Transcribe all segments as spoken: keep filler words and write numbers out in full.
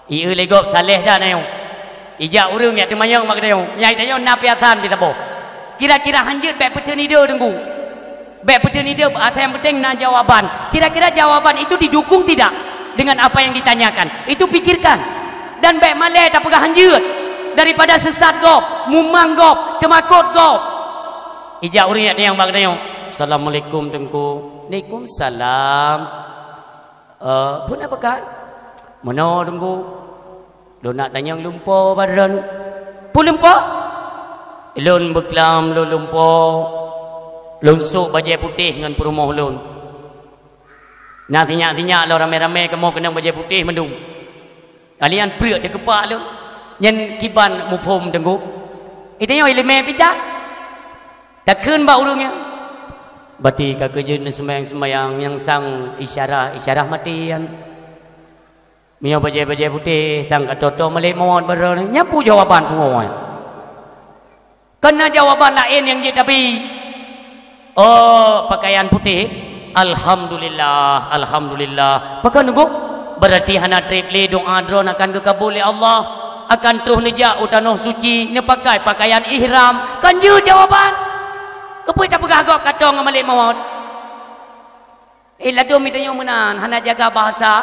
Ié lé gob saleh that na nyoe. Ijak ureuëng jak teumanyong bak geutanyoe. Nyai tanyoe na piasan pih saboh. Kira-kira hanjeuet bék peuteun idé Teungku. Bék peuteun idé, asai nyang penting na jawaban. Kira-kira jawaban itu didukung tidak dengan apa yang ditanyakan? Itu pikirkan. Dan bék malée tapeugah hanjeuet daripada sesat gob, mumang gob, teumakot gob. Ijak ureuëng jak tanyong bak geutanyoe. Assalamualaikum Teungku. Waalaikumsalam. Eh, peue na pakat? Meunoe Teungku. Lôn nak tanyong lumpo bak droeneuh. Peue lumpo? Lôn beuklam lôn lumpo. Lôn sôk bajée putéh ngon peurumoh lôn. Na sinyak-sinyak lôn ramé-ramé kamoe keunong bajée putéh mandum. Kalian peuet teukepak lôn. Nyan kiban muphom Teungku. Itanyoe ileumé pih that. Takheun bak ureuëng nyan. Bati ka keujeuet neuseumayang-seumayang nyang sang isyarah-isyarah maté nyan. Meunyoe bajée-bajée putéh, sang ka toto malaikat mawöt bak droeneuh. Nyan peue jawaban pungo nyan. Kon na jawaban laén nyang jeuet tabi. Oh, pakaian putéh. Alhamdulillah, alhamdulillah. Pakon Teungku? Berarti hana treb lé doa droeneuh akan geukabul lé Allah. Akan troh neujak u tanoh suci, neupakai pakaian ihram. Kon jeuet jawaban. Keupeue tapeugah gob ka tô ngon malaikat mawöt? Eh, ladôm itanyoe meunan, hana jaga bahasa,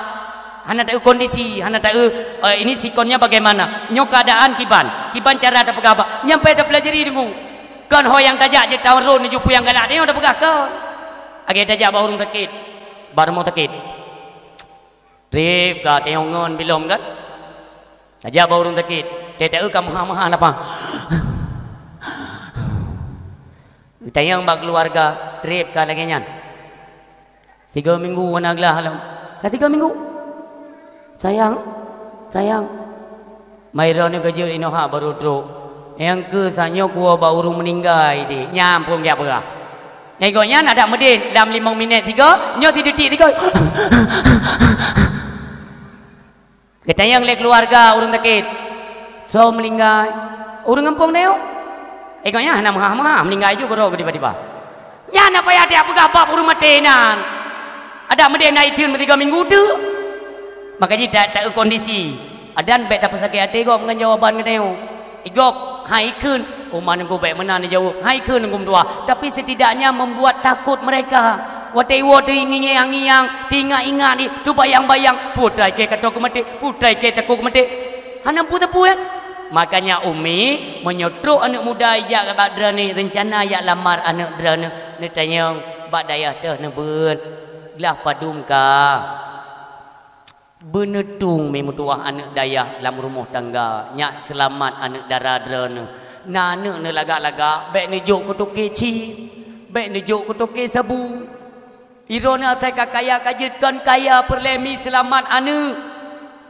hana taeu kondisi, hana taeu, eh, ini sikonnya bagaimana. Nyoe keadaan kiban, kiban cara tapeugah bak. Nyan payah tapeulajari Teungku. Kon ho nyang tajak jeuet taron neujupui nyang galak, nyoe tapeugah kon. Lagée tajak bak ureuëng sakét, bak rumoh sakét. Treb ka teuingat ngon bilom kan? Tajak bak ureuëng sakét, teuh-teuh ka meuhah-meuhah lapah. Geutanyong bak keuluwarga, treb ka lagée nyan. Tiga minggu hana glah lom. Ka tiga minggu? Sayang, sayang. Mai droeneuh keujeuet inoe ha barô trok. Nyang keu sanyoe kuwoe bak ureuëng meuninggai di. Nyan phon jak peugah. Nyan gobnyan adak meudeh lam limong minét tiga, nyoe sidetik tiga. Geutanyong lé keuluwarga ureuëng sakét, "Soe meuninggai?" "Ureuëng gampông tanyoe." Eh, gobnyan hana meuhah-meuhah, meuninggai ju keudroe tiba-tiba. Nyan na payah tajak peugah bab ureuëng maté nyan. Adak meudeh na itheun meutiga minggu teuk. Maka jih ta-, taeu kondisi. Adan bék tapeusakét até gob ngon jawaban geutanyoe. Igob, hai kheun, uma Teungku bék meunan neujaweueb, hai kheun Teungku meutuah. Tapi setidaknya membuat takut mereka. Watée iwoe teuingiang-ingiang, teuingat-ingat di, teubayang-bayang, putai kée ka tô keumaté, putai kée takot keumaté. Hana peue-peue, ya? Makanya Umi, meunyoe trok aneuëk muda jak bak droeneuh, rencana jak lamar aneuëk droeneuh, neutanyong bak dayah teuh neubeuet, glah padum ka. Beuneutung mi meutuwah aneuëk dayah lam rumoh tangga, nyak seulamat aneuëk dara droeneuh. Na aneuëk neulagak-lagak, bék neujok keu toke chip, bék neujok keu toke sabu. Droeneuh asai ka kaya ka jeuet kon kaya peureulée mi seulamat aneuëk.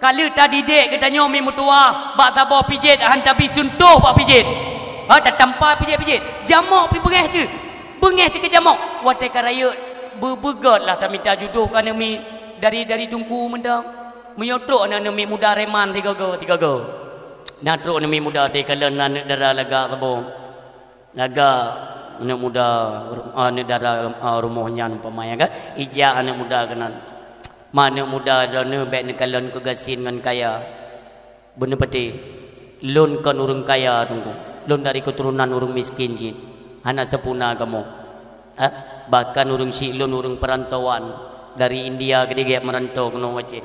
Ka lheueh tadidik geutanyoe mi meutuwah, bak saboh pijet han tabi suntoh bak pijet. Ha, tatampa pijet-pijet. Jamok pi beungéh teuh. Beungéh teuh keu jamok. Watée ka rayeuk, beu-, beugét lah tamita judoh keu aneuëk miet dari, dari teungku mantong. Meunyoe trok aneuëk miet muda reman tiga go, tiga go. Na trok aneuëk miet muda teukalon aneuëk dara lagak saboh. Lagak aneuëk muda, aneuëk dara, ah, rumoh nyan umpama nyan kan. Ijak aneuëk muda keunan. Ma aneuëk muda droeneuh bék neukalon keu gasien ngon kaya. Beuneupatéh, lôn kon ureuëng kaya, Teungku. Lôn dari keuturonan ureuëng miskin cit. Hana sapeue na kamoe. Ah, bahkan ureuëng syiek lôn ureuëng peurantauan dari India keudeh gét meurantau keunoe u Aceh.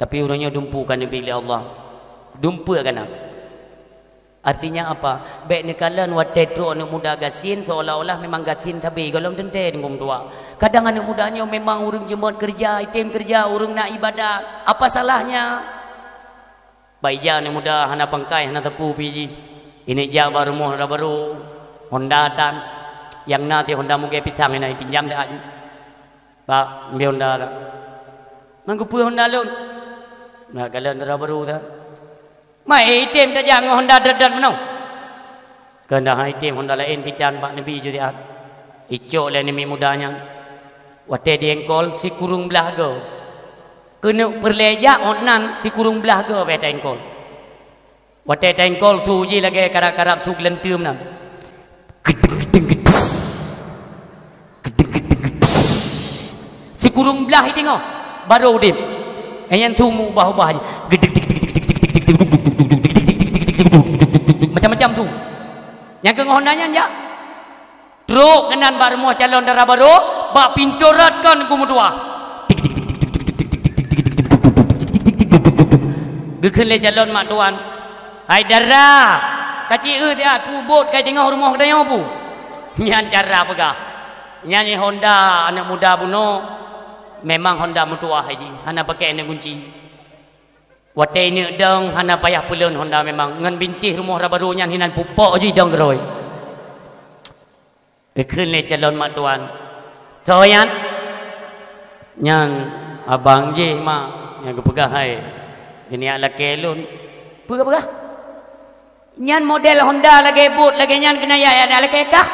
Tapi uroe nyoe dumpeue ka neubri lé Allah. Dumpeue ka na. Artinya apa? Bék neukalon watée trok aneuëk muda gasien seolah-olah memang gasien sabe gohlom teuntée Teungku meutuwah. Kadang aneuëk muda nyoe memang ureuëng jeuet keureuja, item keureuja, ureuëng na ibadat. Apa salahnya? Bak ija aneuëk muda hana pangkai, hana sapeue pi jih. Ini jak bak rumoh dara barô, Honda tan. Nyang na ti Honda mugée pisang ina ipinjam teuh. Pak, ambil Honda tak? Nang kupeue Honda lôn? Nak kalon dara barô tak? Mai item tajak ngon Honda drat-drat meunoe. Keuheundak hai item Honda laén pitan bak neubi juriat. Icok lé aneuëk miet muda nyan. Watée diengkol sikureueng blaih go. Keuneuk peureulée jak ot nan sikureueng blaih go bék taengkol. Watée taengkol su jih lagée karab-karab su geuleunteum nan. Gedeng-gedeng gedes. Gedeng-gedeng gedes. Sikureueng blaih itingoh, barô udeb. Eh, nyan su meuubah-ubah. Macam-macam su. Nyang keu ngon Honda nyan jak. Trok keunan bak rumoh calon dara barô, bak pintoe rot kon geumeudua. Geukheun lé calon mak tuan, "Hai dara, ka ci eu siat, peue bot ka teungoh rumoh geutanyoe peue?" Nyan cara peugah. Nyan Honda aneuk muda bunoe, memang Honda meutuah jih, hana pakèk aneuk gunci. Watèe ineuk dong hana payah peulon Honda memang, ngon bintéh rumoh dara barô nyan hinan pupok jih dong keudroe. Geukheun lé calon mak tuan, "Soe nyan?" "Nyan abang jih, mak, nyang geupeugah hai geuniyak lakèe lôn." "Peue geupeugah?" "Nyan model Honda lagèe bot lagèe nyan keunan jak lakèe kah?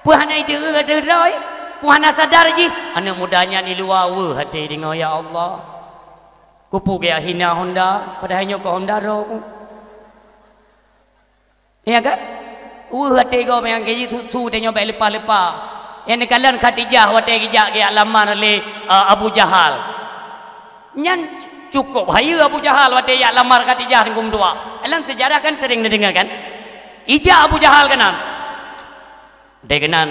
Peue hana iteu'eu ateueh droe? Peue hana sadar jih?" Aneuk muda nyan di luwa weueh até deungö, "Ya Allah, keupeue geujak hina Honda, padahai nyoe kon Honda droe ku." Ya kan? Weueh até gob nyang keu jih su-, su tanyoe bèk leupah-leupah. Nyang neukalon Khadijah watèe geujak geujak lamar lé, eh, Abu Jahal. Nyan cukôp hayeue Abu Jahal watèe jak lamar Khadijah teungku meutuah. Lam seujarah kan sering neudeungö kan? Ijak Abu Jahal keunan. Deh keunan,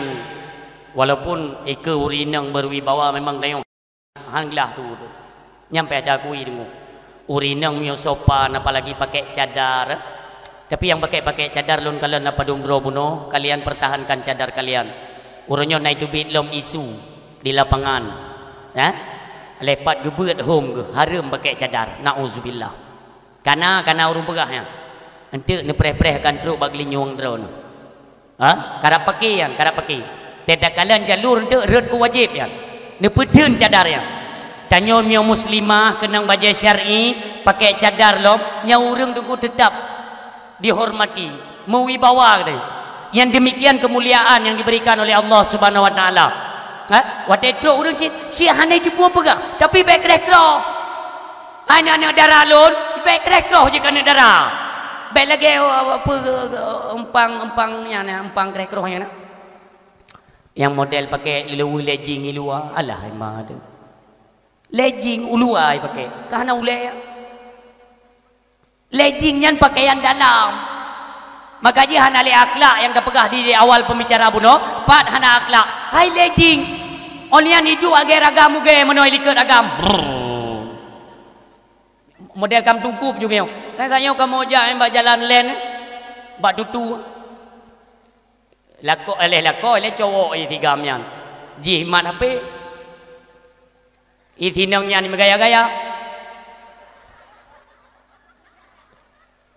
walaupun ikeue ureueng inong berwibawa memang dayong. Han glah tu. Nyang payah takui deungoe. Ureueng inong meunyoe sopan, apalagi pakèk cadar. Tapi nyang pakèk-pakèk cadar lôn kalon na padum droe bunoe, kalian pertahankan cadar kalian. Uroe nyoe na iteubiet lom isu di lapangan. Eh? Lepat geubeuet hom geuh, hareuem pakèk cadar. Nauzubillah. Kana, kana ureueng peugah nyan. Enteuk neupreh-preh akan trok bak geulinyueng droeneuh. Ha? Karab paké nyan, karab paké. Teuh takalon jalur enteuk rhot keu wajéb nyan. Neupeutheun cadar nyan. Tanyoe meunyoe muslimah keunong bajèe syar'i, pakèk cadar lom, nyan ureueng teungku teutap dihormati, meuwibawa geutanyoe. Yang demikian kemuliaan yang diberikan oleh Allah Subhanahu wa Taala. Ha? Watèe trok ureueng cit, cit hana jipeupeugah, tapi bèk kreh-kroh. Hai aneuk dara lôn, bèk kreh-kroh jih keu aneuk dara. Bèk lagèe, uh, apa, uh, empang, empang nyan, empang kreh-kroh nyan. Nyang model pakèk lewu legging i luwa, alah, ai ma teuh. Legging u luwa i pakèk, ka hana ulèe. Legging nyan pakaian dalam. Maka jih hana lé akhlak nyang tapeugah di, di awal pembicara bunoe, pat hana akhlak. Hai legging. Ôn nyan iduek lagèe ragam ugèe meunoe likot agam. Brrr. Model kam tungkup ju ngieng. Nah, tanyoe kamoe jak bak jalan len, bak tutu. Lakoe, eh, leh lakoe, leh cowok i tigam nyan. Jih mat H P. I sinong nyan meugaya-gaya.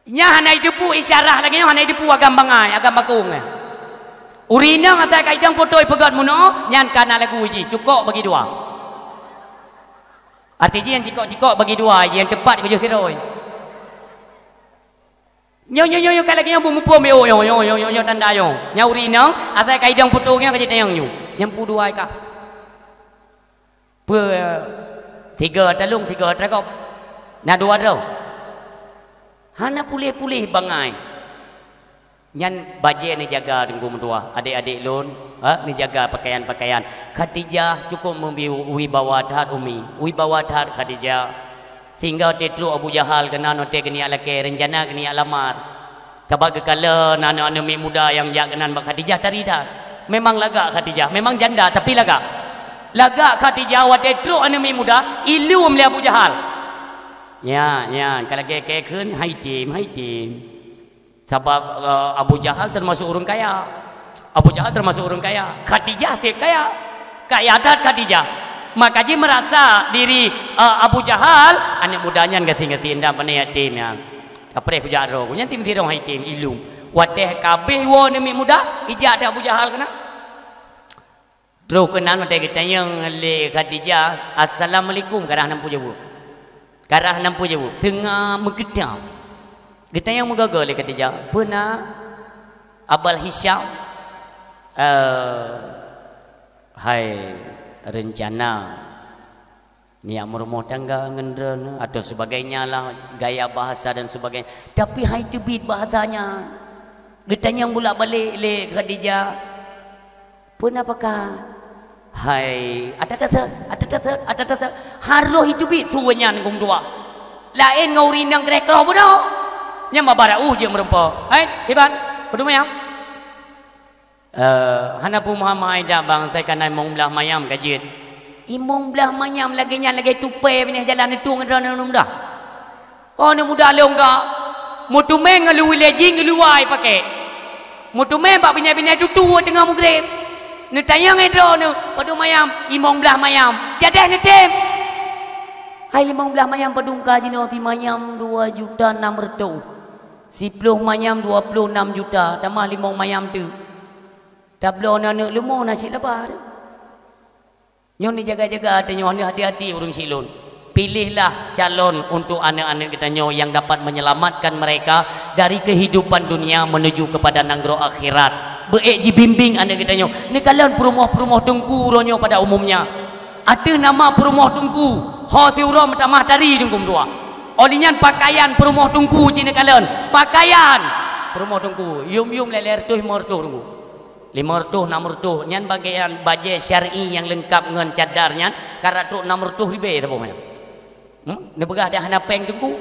Nyan hana jiteupeue isyarah lagèe nyoe, hana jiteupeue agam bangai, agam bakong, eh. Ureueng inong asai ka idong poto ipeugöt meunoe, nyan ka na lagu jih, cukok bagi dua. Arti jih nyan cikok-cikok bagi dua, nyang teupat keu jeuh sidroe. Nyoe, nyoe, nyoe, nyoe, ka lagèe nyoe, bu muphom, nyoe, nyoe, tanda nyoe. Nyan ureueng inong, asai ka idong poto nyoe ka jitanyong nyoe. Nyang pu dua ka. Peue, tiga talong, tiga tragop. Na dua droe. Hana puléh-puléh bangai. Nyan bajèe neujaga teungku meutuah, adék-adék lôn, ha, neujaga pakaian-pakaian. Khadijah cukôp meubi-, wibawa that, Umi. Wibawa that Khadijah. Sehingga watèe trok Abu Jahal keunan, watèe geuniyak lakèe, rencana geuniyak lamar. Sabab geukalon aneuk-aneuk miet muda nyang jak keunan bak Khadijah tari that. Memang lagak Khadijah, memang janda tapi lagak. Lagak Khadijah watèe trok aneuk miet muda, ilum lé Abu Jahal. Nyan, nyan, ka lagèe kheun, hai tem, hai tem. Sabab, eh, Abu Jahal teumasok ureueng kaya. Abu Jahal teumasok ureueng kaya. Khadijah sép kaya. Kaya that Khadijah. Maka jih meurasa diri, eh, Abu Jahal, aneuk muda nyan gasien-gasien dan pane yatim nyan. Kapreh kujak droe, nyan tim sidroe hai tem ilum. Watèe ka abéh woe aneuk miet muda, ijak that Abu Jahal keunan. Troh keunan watèe geutanyong lé Khadijah, "Assalamualaikum," karah nam peue jaweueb. Karah nam peue jaweueb. Teungoh meukeudam. Geutanyong meugaga lé Khadijah, "Peue na, Abal Hisyam?" "Eh, hai, rencana neujak meurumoh tangga ngon droeneuh atau sebagainya lah, gaya bahasa dan sebagainya. Tapi hai teubiet bahasa nyan." Geutanyong bulak-balik lé Khadijah, "Peue na pakat?" Hai, ada dasar, ada dasar, ada dasar. Harôh jiteubiet su nyan Teungku meutuah. Laén ngon ureueng inong kreh-kroh bunoe. Nyan meubarau jeuet meureumpok. Hai, kiban, padum ayam? Eh, hana peue meuhai-meuhai dak bang, asai ka na limong blaih mayam ka jeuet. Limong blaih mayam lagèe nyan, lagèe tupai binéh jalan neutueng droeneuh muda. Oh, aneuk muda lôn ka. Meuteumé ngon luweue lé jih ngon luwa jipakè. Meuteumé bak binéh-binéh tutoe teungoh meugreb. Neutanyong lé droeneuh, padum mayam, limong blaih mayam. Jadeh neutem. Hai limong blaih mayam padum ka jinoe, simayam dua juta enam reutôh. Siploh mayam dua ploh nam juta, tamah limong mayam teuk. Tabloe aneuk leumo na cit laba teuh. Nyoe neujaga-jaga até nyoe, neuhati-hati ureueng syiek lôn. Pilihlah calon untuk aneuk-aneuk geutanyoe yang dapat menyelamatkan mereka dari kehidupan dunia menuju kepada nanggroe akhirat. Beu ék jibimbing aneuk geutanyoe. Neukalon peurumoh-peurumoh teungku uroe nyoe pada umumnya. Ateueh nama peurumoh teungku, ho siuroe meutamah tari Teungku meutuah. Óh lheueh nyan pakaian peurumoh teungku cit neukalon. Pakaian peurumoh teungku, yum-yum lhèe-lhèe reutôh, limong reutôh Teungku. Limong reutôh, nam reutôh, nyan pakaian bajèe syar'i nyang leungkap ngon cadar nyan, ka rot trok nam reutôh ribèe saboh nyan. Hmm? Neupeugah dak hana pèng Teungku.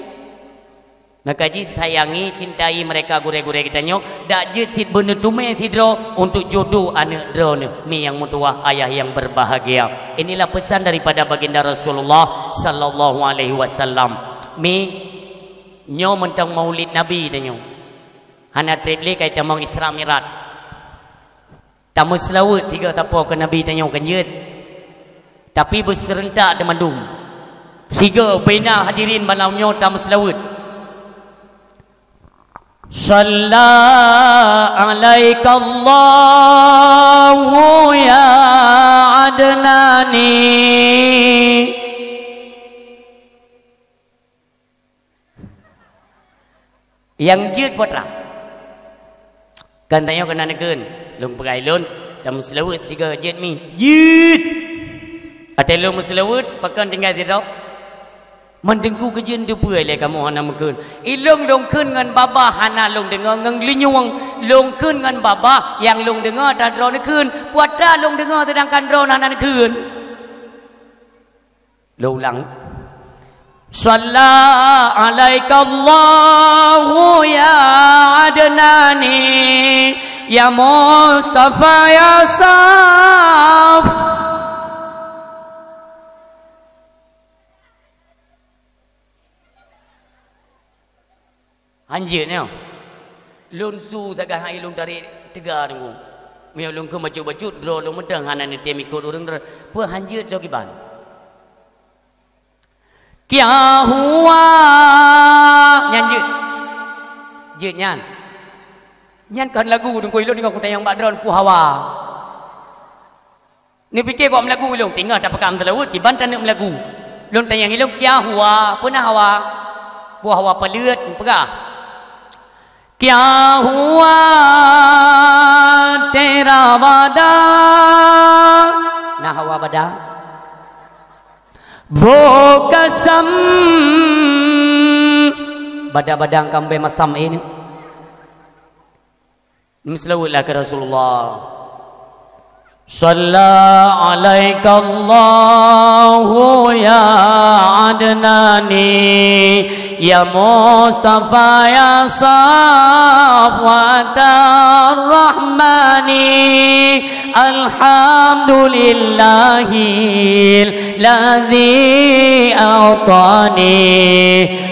Maka jisayangi, cintai mereka gurèe-gurèe geutanyoe, dak jeuet cit beuneuteumé sidroe untuk jodoh aneuk droeneuh. Mi nyang meutuwah, ayah yang berbahagia. Inilah pesan daripada Baginda Rasulullah sallallahu alaihi wasallam. Mi, nyoe mantong Maulid Nabi tanyoe. Hana trép lé ka itamong Isra Mi'raj. Tameuseulaweuet sigoe sapo keu Nabi tanyoe kan jeuet. Tapi beuseurentak teumandum. Sigoe bina hadirin malam nyoe tameuseulaweuet. Shalla alaikallahu ya Adnani. Nyang jeuet putra. Kan tanyoe keunan neukheun, lôn peugah lôn, tameuseulaweuet sigoe jeuet mi. Jeuet! Watèe lôn meuseulaweuet, pakon tinggai sidroe? Man Teungku keujeuen teupeue lé kamoe hana meukheun. Ilôn lôn kheun ngon babah hana lôn deungoe ngon geulinyueng. Lôn kheun ngon babah nyang lôn deungoe atra droeneuh kheun. Putra lôn deungoe seudangkan droeneuh hana neukheun. Lôn ulang. Shalla alaikallahu ya Adnani, ya Mustafa, ya Saf. Hanjeuet nyoe. Lôn su sagai hai lôn tarek teuga Teungku. Meunyoe lôn kheun bacut-bacut, droe lôn mantong hana neutem ikot ureueng droe. Peue hanjeuet soe kiban? Kya hua? Nyan jeuet. Jeuet nyan. Nyan kon lagu Teungku, ilôn ingat kutanyong bak droe peue hawa. Neupike kok meulagu ilôn, teungoh tapeugah meuseulaweuet, kiban taneuk meulagu. Lôn tanyong ilôn, kya hua, peue na hawa? Peue hawa paleuet, peugah. Kya hua tera wada? Na hawa bada? Wo kasam. Bada-bada kambeng masam ini. Meuseulaweuetlah keu Rasulullah. Shalla alaikallahu ya Adnani, ya Mustafa, ya Safwatar Rahmani. Alhamdulillahil ladzi a'tani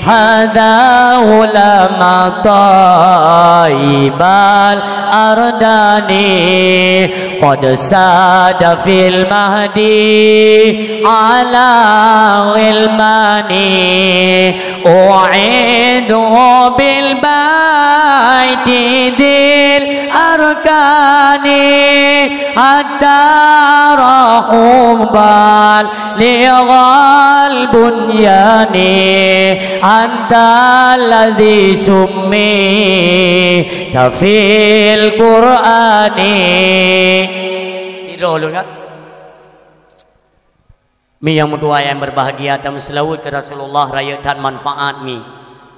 hadza ghulama thayyibal ardani. Qad sada fil mahdi ala ghilmani. U'idhu bil baiti dzil arkani. Hatta rahu bal lighal bunyani. Antal ladzi summita fil Qur'ani. Tiroh lôn, kan? Mi nyang meutuwah nyang berbahagia, tameuseulaweuet keu Rasulullah, rayeuk that manfaat mi.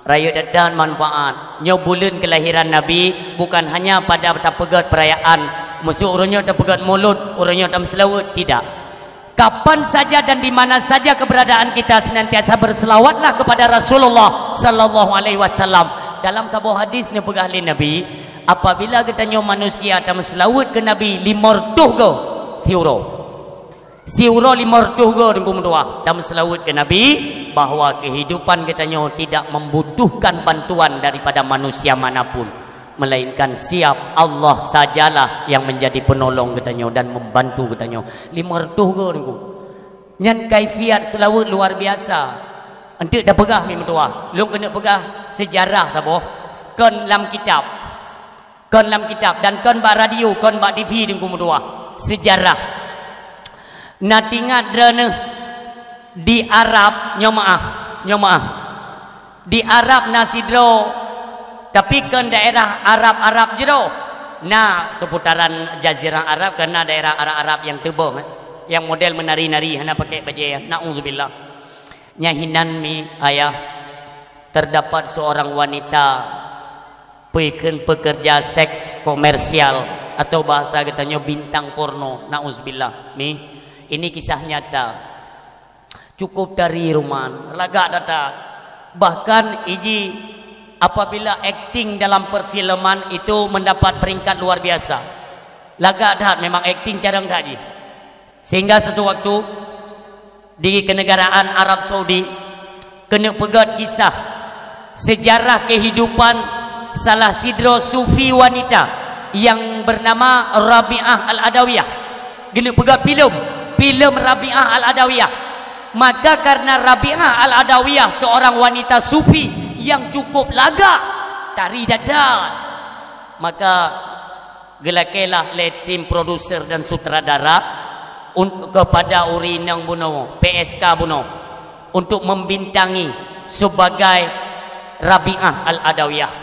Rayeuk that, that manfaat. Nyoe buleuen keulahiran Nabi, bukan hanya pada tapeugét peurayaan Maksud uroe nyoe tapeugét mulod, uroe nyoe tameuseulaweuet, tidak. Kapan saja dan di mana saja keberadaan kita, senantiasa berselawatlah kepada Rasulullah sallallahu alaihi wasallam. Dalam saboh hadis neupeugah lé Nabi, apabila geutanyoe manusia tameuseulaweuet keu Nabi lima reutôh goe siuroe. Siuroe lima reutôh goe Teungku meutuah, tameuseulaweuet keu Nabi, bahwa kehidupan geutanyoe tidak membutuhkan bantuan daripada manusia manapun, melainkan siap Allah sajalah yang menjadi penolong geutanyoe dan membantu geutanyoe. Lima reutôh goe Teungku. Nyan kaifiat seulaweuet luar biasa. Enteuk tapeugah mi meutuah, lôn keuneuk peugah sejarah saboh, kon lam kitab. Kon lam kitab dan kon bak radio, kon bak T V Teungku meutuah. Sejarah. Na teuingat droeneuh di Arab, nyoe meu'ah, nyoe meu'ah. Di Arab na sidroe, tapi kon daerah Arab-Arab jroh. Na seputaran Jazirah Arab, kon na daerah Arab-Arab nyang teuboh, eh. Nyang model meunari-nari, hana pakai bajée, na'udzubillah. Nyan hinan mi ayah, terdapat seorang wanita peue kheun pekerja seks komersial atau bahasa geutanyoe bintang porno, na'udzubillah. Mi, ini kisah nyata. Cukup tari ruman, lagak that-that. Bahkan iji apabila akting dalam perfilman itu mendapat peringkat luar biasa. Lagak that memang akting carông that jih. Sehingga satu waktu di kenegaraan Arab Saudi keuneuk peugét kisah sejarah kehidupan salah sidroe sufi wanita yang bernama Rabi'ah Al-Adawiyah. Keuneuk peugét filem, filem Rabi'ah Al-Adawiyah. Maka karena Rabi'ah Al-Adawiyah seorang wanita sufi yang cukup lagak, tari that-that, maka geulakèelah lé tim produser dan sutradara un-, kepada ureueng inong bunoe, P S K bunoe, untuk membintangi sebagai Rabi'ah Al-Adawiyah.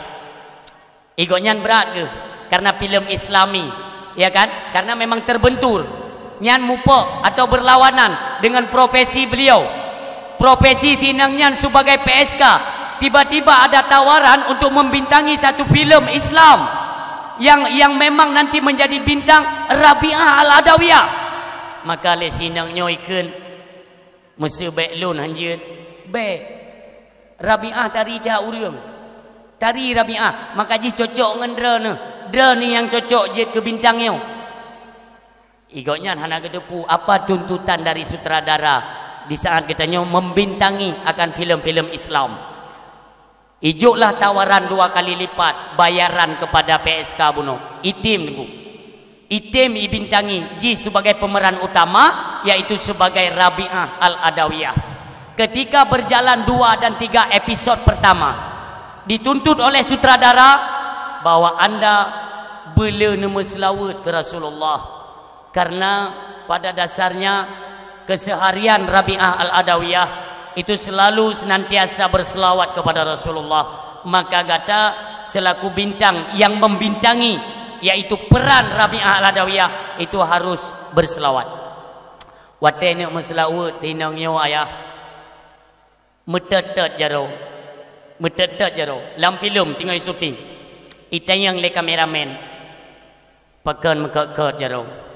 Igo nyan brat geuh, karena filem Islami, ya kan? Karena memang terbentur. Nyan mupok atau berlawanan dengan profesi beliau. Profesi si inong nyan sebagai P S K, tiba-tiba ada tawaran untuk membintangi satu filem Islam yang, yang memang nanti menjadi bintang, Rabi'ah Al-Adawiyah. Maka lé si inong nyoe ikheun, "Meuseu bèk lôn hanjeuet?" "Bèk. Rabi'ah tari that ureueng. Tari Rabi'ah, maka jih cocok ngon droeneuh. Droeneuh nyang cocok jeuet keu bintang nyoe." Igo nyan hana geuteupeue apa tuntutan dari sutradara di saat geutanyoe membintangi akan filem-filem Islam. Ijoklah tawaran dua kali lipat bayaran kepada P S K bunoe. Item Teungku. Item ibintangi jih sebagai pemeran utama, yaitu sebagai Rabi'ah Al-Adawiyah. Ketika berjalan dua dan tiga episod pertama, dituntut oleh sutradara bahwa anda beu le neumeuseulaweuet keu Rasulullah. Karena pada dasarnya keseharian Rabi'ah Al-Adawiyah itu selalu senantiasa berselawat kepada Rasulullah. Maka gata selaku bintang yang membintangi, yaitu peran Rabi'ah Al-Adawiyah, itu harus berselawat. Watèe neuk meuseulaweuet tinong nyoe ayah, meutot-tot jaroe. Meutot-tot jaroe. Lam filem teungoh syuting. Itanyong lé kameramen. Pakon meukot-kot jaroe.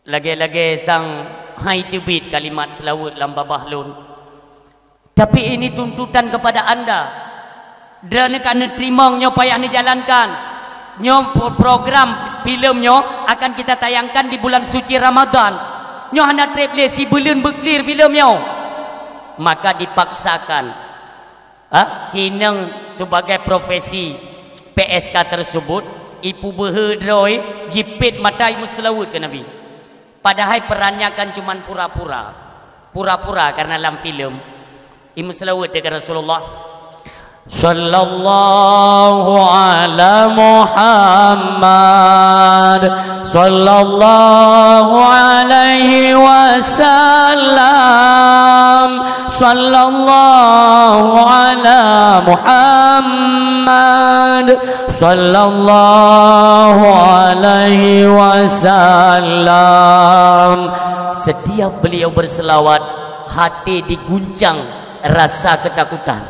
Lagèe-lagèe sang hai teubiet kalimat seulaweuet lam babah lôn. Tapi ini tuntutan kepada anda. Droeneuh ka neuteurimong nyoe payah neujalankan. Nyoe pro-, program filem nyoe akan kita tayangkan di bulan suci Ramadan. Nyoe hana trép lé sibeuleuen beuclear filem nyoe. Maka dipaksakan. Ha? Si inong sebagai profesi P S K tersebut, ipeubeuhe droe jipet mata imeuseulaweuet keu Nabi. Padahai perannya kan cuman pura-pura. Pura-pura karena lam filem. Imeuseulaweuet keu Rasulullah. Sallallahu ala Muhammad. Sallallahu alaihi wasallam. Sallallahu ala Muhammad. Sallallahu alaihi wasallam. Setiap beliau berselawat, hati diguncang rasa ketakutan.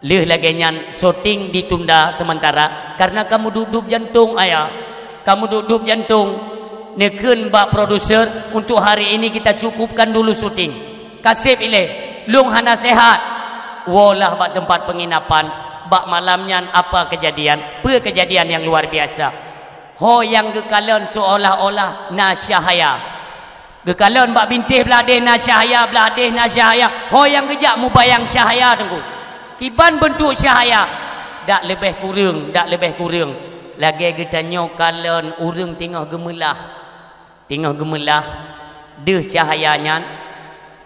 Lheueh lagèe nyan, syuting ditunda sementara karena ka meudup-dup jantong ayah. Kamoe duek-duek jantong, neukheun bak produser, "Untuk hari ini kita cukupkan dulu syuting. Kaseb ilée, lôn hana sehat." Woe lah bak teumpat penginapan. Bak malam nyan apa keujadian? Peue keujadian nyang luar biasa? Ho nyang geukalon seolah-olah na cahaya. Geukalon bak bintéh blah deh na cahaya, blah deh na cahaya. Ho nyang geujak mubayang cahaya, Teungku. Kiban beuntuk cahaya? Dak leubeh kureueng, dak leubeh kureueng lagée geutanyoe kalon ureuëng teungoh geumeulah. Teungoh geumeulah deuh cahaya nyan,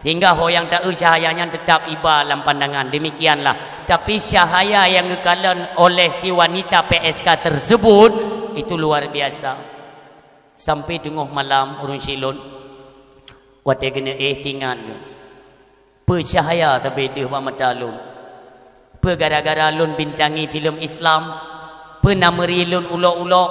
sehingga ho nyang taeu cahaya nyan teutab iba lam pandangan. Demikianlah. Tapi cahaya nyang geukalon oleh si wanita P S K tersebut, itu luar biasa. Sampai teungoh malam ureuëng syiek lôn, watée geuneuk éh teuingat geuh, peue cahaya sabe deuh bak mata lôn. Peue gara-gara lôn bintangi filem Islam, peue na meuri lôn ulok-ulok,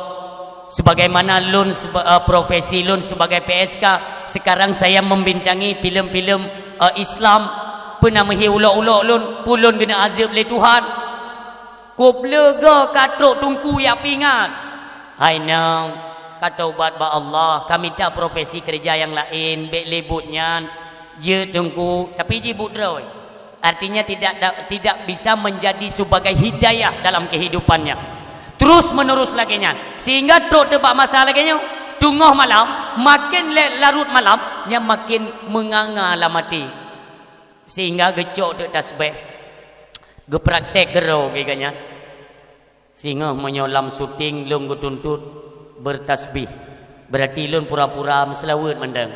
sebagaimana lôn seba-, eh, profesi lôn sebagai P S K, sekarang saya membintangi filem-filem, eh, Islam, peue na meuhi ulok-ulok lôn, peue lôn geuneuk azeueb lé Tuhan. Kôb leuga ka trok Teungku jak pingat. Hai nang, ka taubat bak Allah, ka mita profesi keureuja nyang laén, bék lé buet nyan. Jeuet Teungku, tapi jibuet droe. Artinya tidak da-, tidak bisa menjadi sebagai hidayah dalam kehidupannya. Terus menerus lagée nyan. Sehingga trok teubak masa lagée nyoe, teungoh malam, maken lé larot malam, nyan maken meunganga lam até. Sehingga geucok teuk tasbeh, geupraktek keudroe geuh nyan. Singoh meunyoe lam syuting lôn geutuntot beutasbih, beurati lôn pura-pura meuseulaweuet mantong.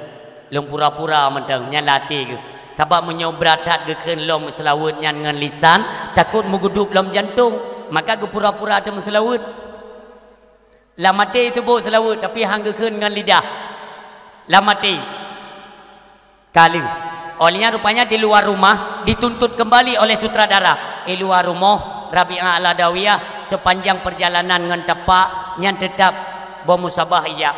Lôn pura-pura mantong, nyan lam até geuh. Sabab meunyoe brat that geukheun lom meuseulaweuet nyan ngon lisan, takot meugeudub lom jantong, maka geupura-pura teumeuseulaweuet. Lam até teuboh seulaweuet, tapi han geukheun ngon lidah. Lam até. Ka lheueh. Óh lheueh nyan rupanya di luar rumah dituntut kembali oleh sutradara. "Eh, luwa rumoh, Rabi'ah Al-Adawiyah, sepanjang perjalanan ngon tapak nyan teutab boh musabah ijak.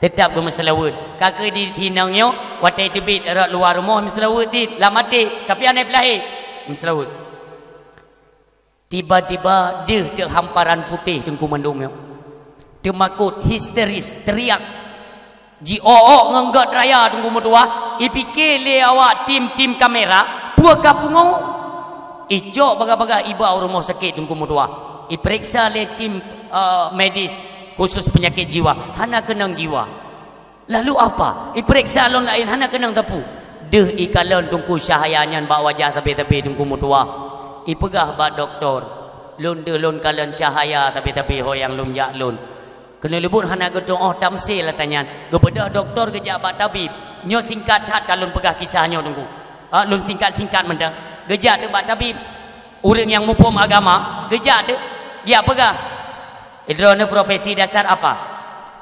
Teutab geumeuseulaweuet." Ka keuh di sinong nyoe, watée teubiet rot luwa rumoh meuseulaweuet cit, lam até, tapi hana peulahé. Meuseulaweuet. Tiba-tiba deuh teuk hamparan putéh teungku mandum nyoe. Teumakot, histeris, teriak. Jiôk-ôk ngon gét raya teungku meutuwah, ipike lé awak tim-tim kamera, peue ka pungo. Icok bagah-bagah iba u rumoh sakét teungku meutuwah. Ipeuriksa lé tim, eh, medis khusus penyakit jiwa, hana keunong jiwa. Lalu apa? Ipeuriksa lôn laén hana keunong teupeu. Deuh ikalon teungku cahaya nyan bak wajah sabe-sabe teungku meutuwah. Ipeugah bak dokto, "Lôn deuh lôn kalon cahaya sabe-sabe ho nyang lôn jak lôn." Keuneuk leubuet hana geutu'oh tamsil ata nyan. Geubeudôh dokto geujak bak tabib. Nyoe singkat that ka lôn peugah kisah nyoe teungku. Ah, lôn singkat-singkat mantong. Geujak teuk bak tabib. Ureuëng nyang muphom agama, geujak teuk. Geujak peugah. Droeneuh profesi dasar apa?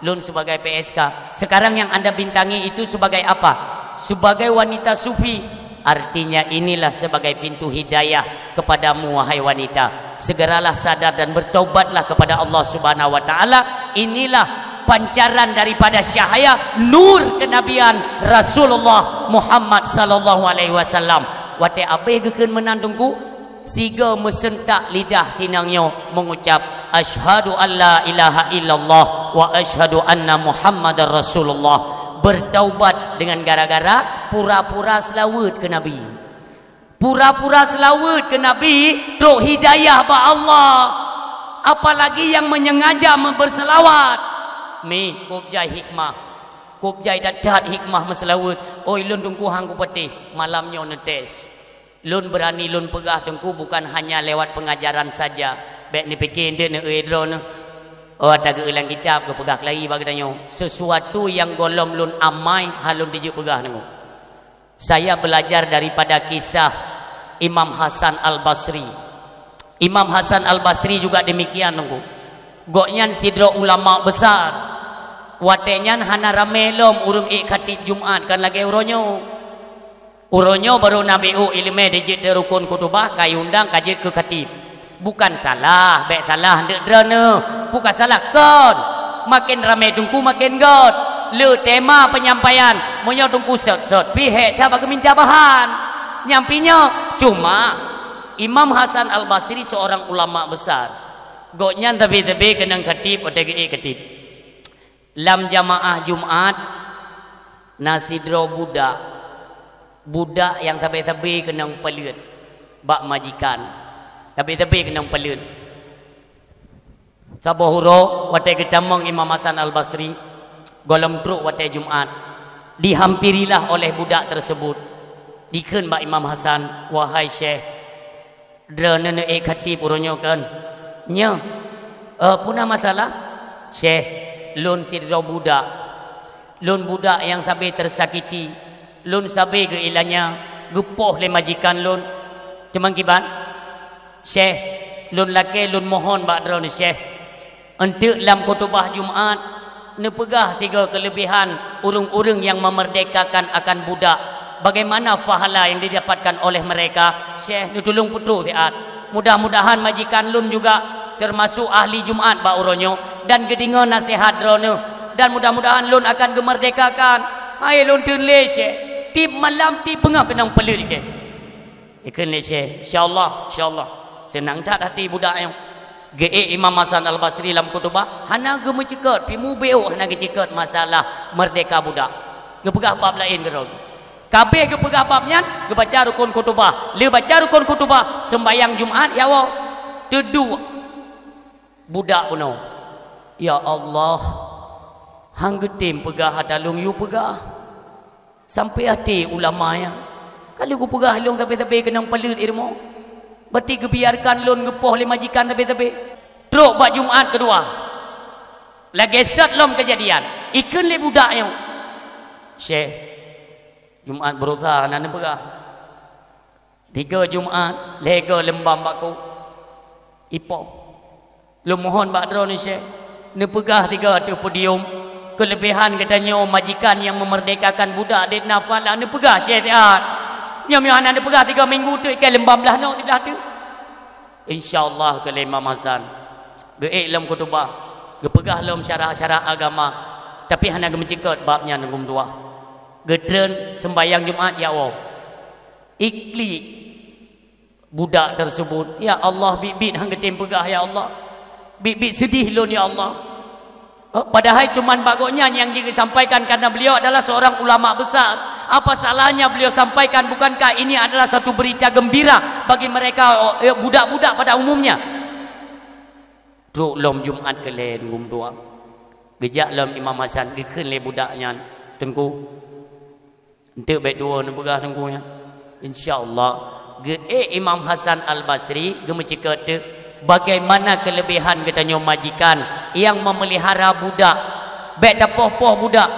Lôn sebagai P S K. Sekarang yang anda bintangi itu sebagai apa? Sebagai wanita sufi. Artinya inilah sebagai pintu hidayah kepadamu, wahai wanita. Segeralah sadar dan bertaubatlah kepada Allah Subhanahu wa Ta'ala. Inilah pancaran daripada cahaya nur kenabian Rasulullah Muhammad sallallahu alaihi wasallam. Watée abéh geukheun meunan teungku, sigoe meuseuntak lidah sinang nyoe mengucap, "Asyhadu an la ilaha illallah wa asyhadu anna Muhammadar Rasulullah." Bertaubat dengan gara-gara pura-pura seulaweuet keu Nabi. Pura-pura seulaweuet keu Nabi, trok hidayah bak Allah. Apalagi yang menyengaja me-, berselawat. Mi, kôb jai hikmah. Kôb jai that-that hikmah meuseulaweuet. Oi, lôn teungku han kupatéh, malam nyoe neutés. Lôn beurani lôn peugah teungku bukan hanya lewat pengajaran saja. Bék neupike eunteuk neueu droeneuh. Oh, ata geueu lam kitab geupeugah keulayi bak geutanyoe. Sesuatu nyang gohlom lôn amai, han lôn tijeuet peugah teungku. Saya belajar daripada kisah Imam Hasan Al-Basri. Imam Hasan Al-Basri juga demikian, Teungku. Gobnyan sidroe ulama besar. Watée nyan hana ramé lom ureuëng ék khatib Jumat kon lagée uroe nyoe. Uroe nyoe barô na B O iéleumé dijeuet di rukon khutubah, ka iundang ka jeuet keu khatib. Bukan salah, bék salah, deuk droeneuh. Bukan salah, kon. Maken ramé teungku maken gét. Le tema penyampaian, meunyoe teungku sot-sot, pih hék that bak geuminta bahan. Nyang pih nyoe, cuma Imam Hasan Al-Basri seorang ulama besar. Gobnyan tabi-tabi keunong khatib, watée geuék khatib. Lam jamaah Jumat, na sidroe budak. Budak nyang sabe-sabe keunong paleuet bak majikan. Sabe-sabe keunong paleuet. Saboh uroe, watée geutamong Imam Hasan Al-Basri, gohlom trok watée Jumat, dihampirilah oleh budak tersebut. Dikheun bak Imam Hasan, "Wahai Syekh, droeneuh neuék khatib uroe nyoe kon?" "Nyo." "Eh, peue na masalah?" "Syekh, lôn sidroe budak. Lôn budak nyang sabe teusakiti. Lôn sabe geuilanya, geupoh lé majikan lôn. Teuma kiban?" "Syekh, lôn lakée lôn mohon bak droeneuh, Syekh. Eunteuk lam khutubah Jumat, neupeugah sigoe keuleubehan ureuëng-ureuëng nyang meumerdekakan akan budak. Bagaimana pahala nyang didapatkan oleh mereka? Syekh, neutulông peutrok siat. Mudah-mudahan majikan lôn juga teumasok ahli Jumat bak uroe nyoe dan geudeungoe naseuhat droeneuh. Dan mudah-mudahan lôn akan geumeurdekakan." "Hai lôn teun lé, Syekh. Tieb malam, tieb beungoh keunong paleuet ikée." Ikheun lé Syekh, "Insya Allah, insya Allah." Seunang that hati budak nyoe. Geuék Imam Hasan Al-Basri lam khutubah, hana geumeuceukeut, pih mubiôk hana geuceukeut masalah meurdeka budak. Geupeugah bab laén keudroe. Kabéh geupeugah bab nyan, geubaca rukon khutubah. Lheueh baca rukon khutubah, seumbahyang Jumat, ya Allah. Teuduek budak bunoe. "Ya Allah, han geutem peugah ata lôn yue peugah." Sampai até ulama nyan, "Ka lheueh kupeugah lôn sabe-sabe keunong paleuet i rumoh, berarti geubiarkan lôn geupoh lé majikan sabe-sabe." Trok bak Jumat keudua. Lagée sot lom keujadian. Ikheun lé budak nyoe, "Syekh, Jumat beureusaha na neupeugah. Tiga Jumat, lhée goe leumbam bak ku, ipoh. Lôn mohon bak droeneuh, Syekh, neupeugah tiga ateueh podium, keuleubehan geutanyoe majikan nyang meumerdekakan budak dek nafala, neupeugah, Syekh, siat. Nyoe meunyoe hana neupeugah tiga minggu teuk, ikée leumbam blah noe siblah teuk." "Insya Allah," kheun lé Imam Hasan. Geuék lom khutubah, geupeugah lom syarah-syarah agama, tapi hana geumeuceukeut bab nyan geumeudua. Geutreun seumbahyang Jumat, ya Allah. Iklik budak tersebut, "Ya Allah, biet-biet han geutem peugah, ya Allah. Biet-biet seudeh lôn, ya Allah." Padahai cuman bak gobnyan nyang jeuet geusampaikan, karena beliau adalah seorang ulama besar. Apa salahnya beliau sampaikan? Bukankah ini adalah satu berita gembira bagi mereka, eh, budak-budak pada umumnya? Trok lom Jumat keu lhée geumeudua. Geujak lom Imam Hasan, geukheun lé budak nyan, "Teungku, eunteuk bék tuwoe neupeugah Teungku nyan." "Insya Allah." Geuék Imam Hasan Al-Basri geumeuceukeut teuk, bagaimana keuleubehan geutanyoe majikan nyang meumeulihara budak. Bék tapoh-poh budak.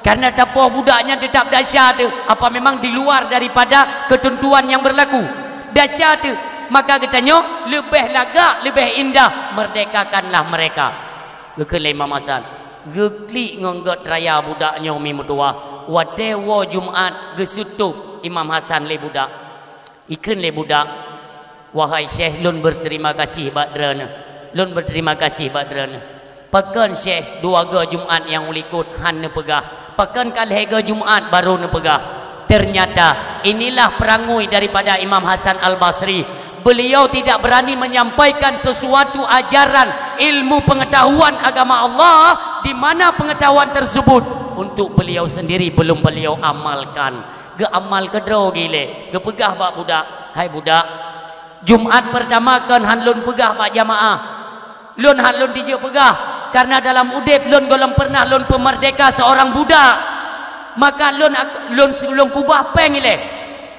Karena tapoh budak nyan teutab desya teuk, apa memang di luar daripada keuteuntuan nyang beurlaku. Desya teuk, maka geutanyoe leubeh lagak, leubeh indah, merdekakanlah mereka. Geukheun lé Imam Hasan, geuklik ngon göt raya budak nyoe mi meutuwah. Watée woe Jumat geuseutôb Imam Hasan lé budak. Ikheun lé budak, "Wahai Syekh, lôn beuterima gaséh bak droeneuh. Lôn beuterima gaséh bak droeneuh. Pakon Syekh dua goe Jumat nyang u likot han neupeugah? Pakon ka lhée goe Jumat barô neupeugah?" Ternyata, inilah peurangui daripada Imam Hasan Al-Basri. Beliau tidak berani menyampaikan sesuatu ajaran ilmu pengetahuan agama Allah, di mana pengetahuan tersebut untuk beliau sendiri belum beliau amalkan. Geuamal keudroe gilée, geupeugah bak budak, "Hai budak, Jumat peurtama kon han lôn peugah bak jamaah. Lôn han lôn tijeuek peugah, karena dalam udeb lôn gohlom pernah lôn peumerdeka seorang budak. Maka lôn ak-, lôn, lôn kubah péng ilée.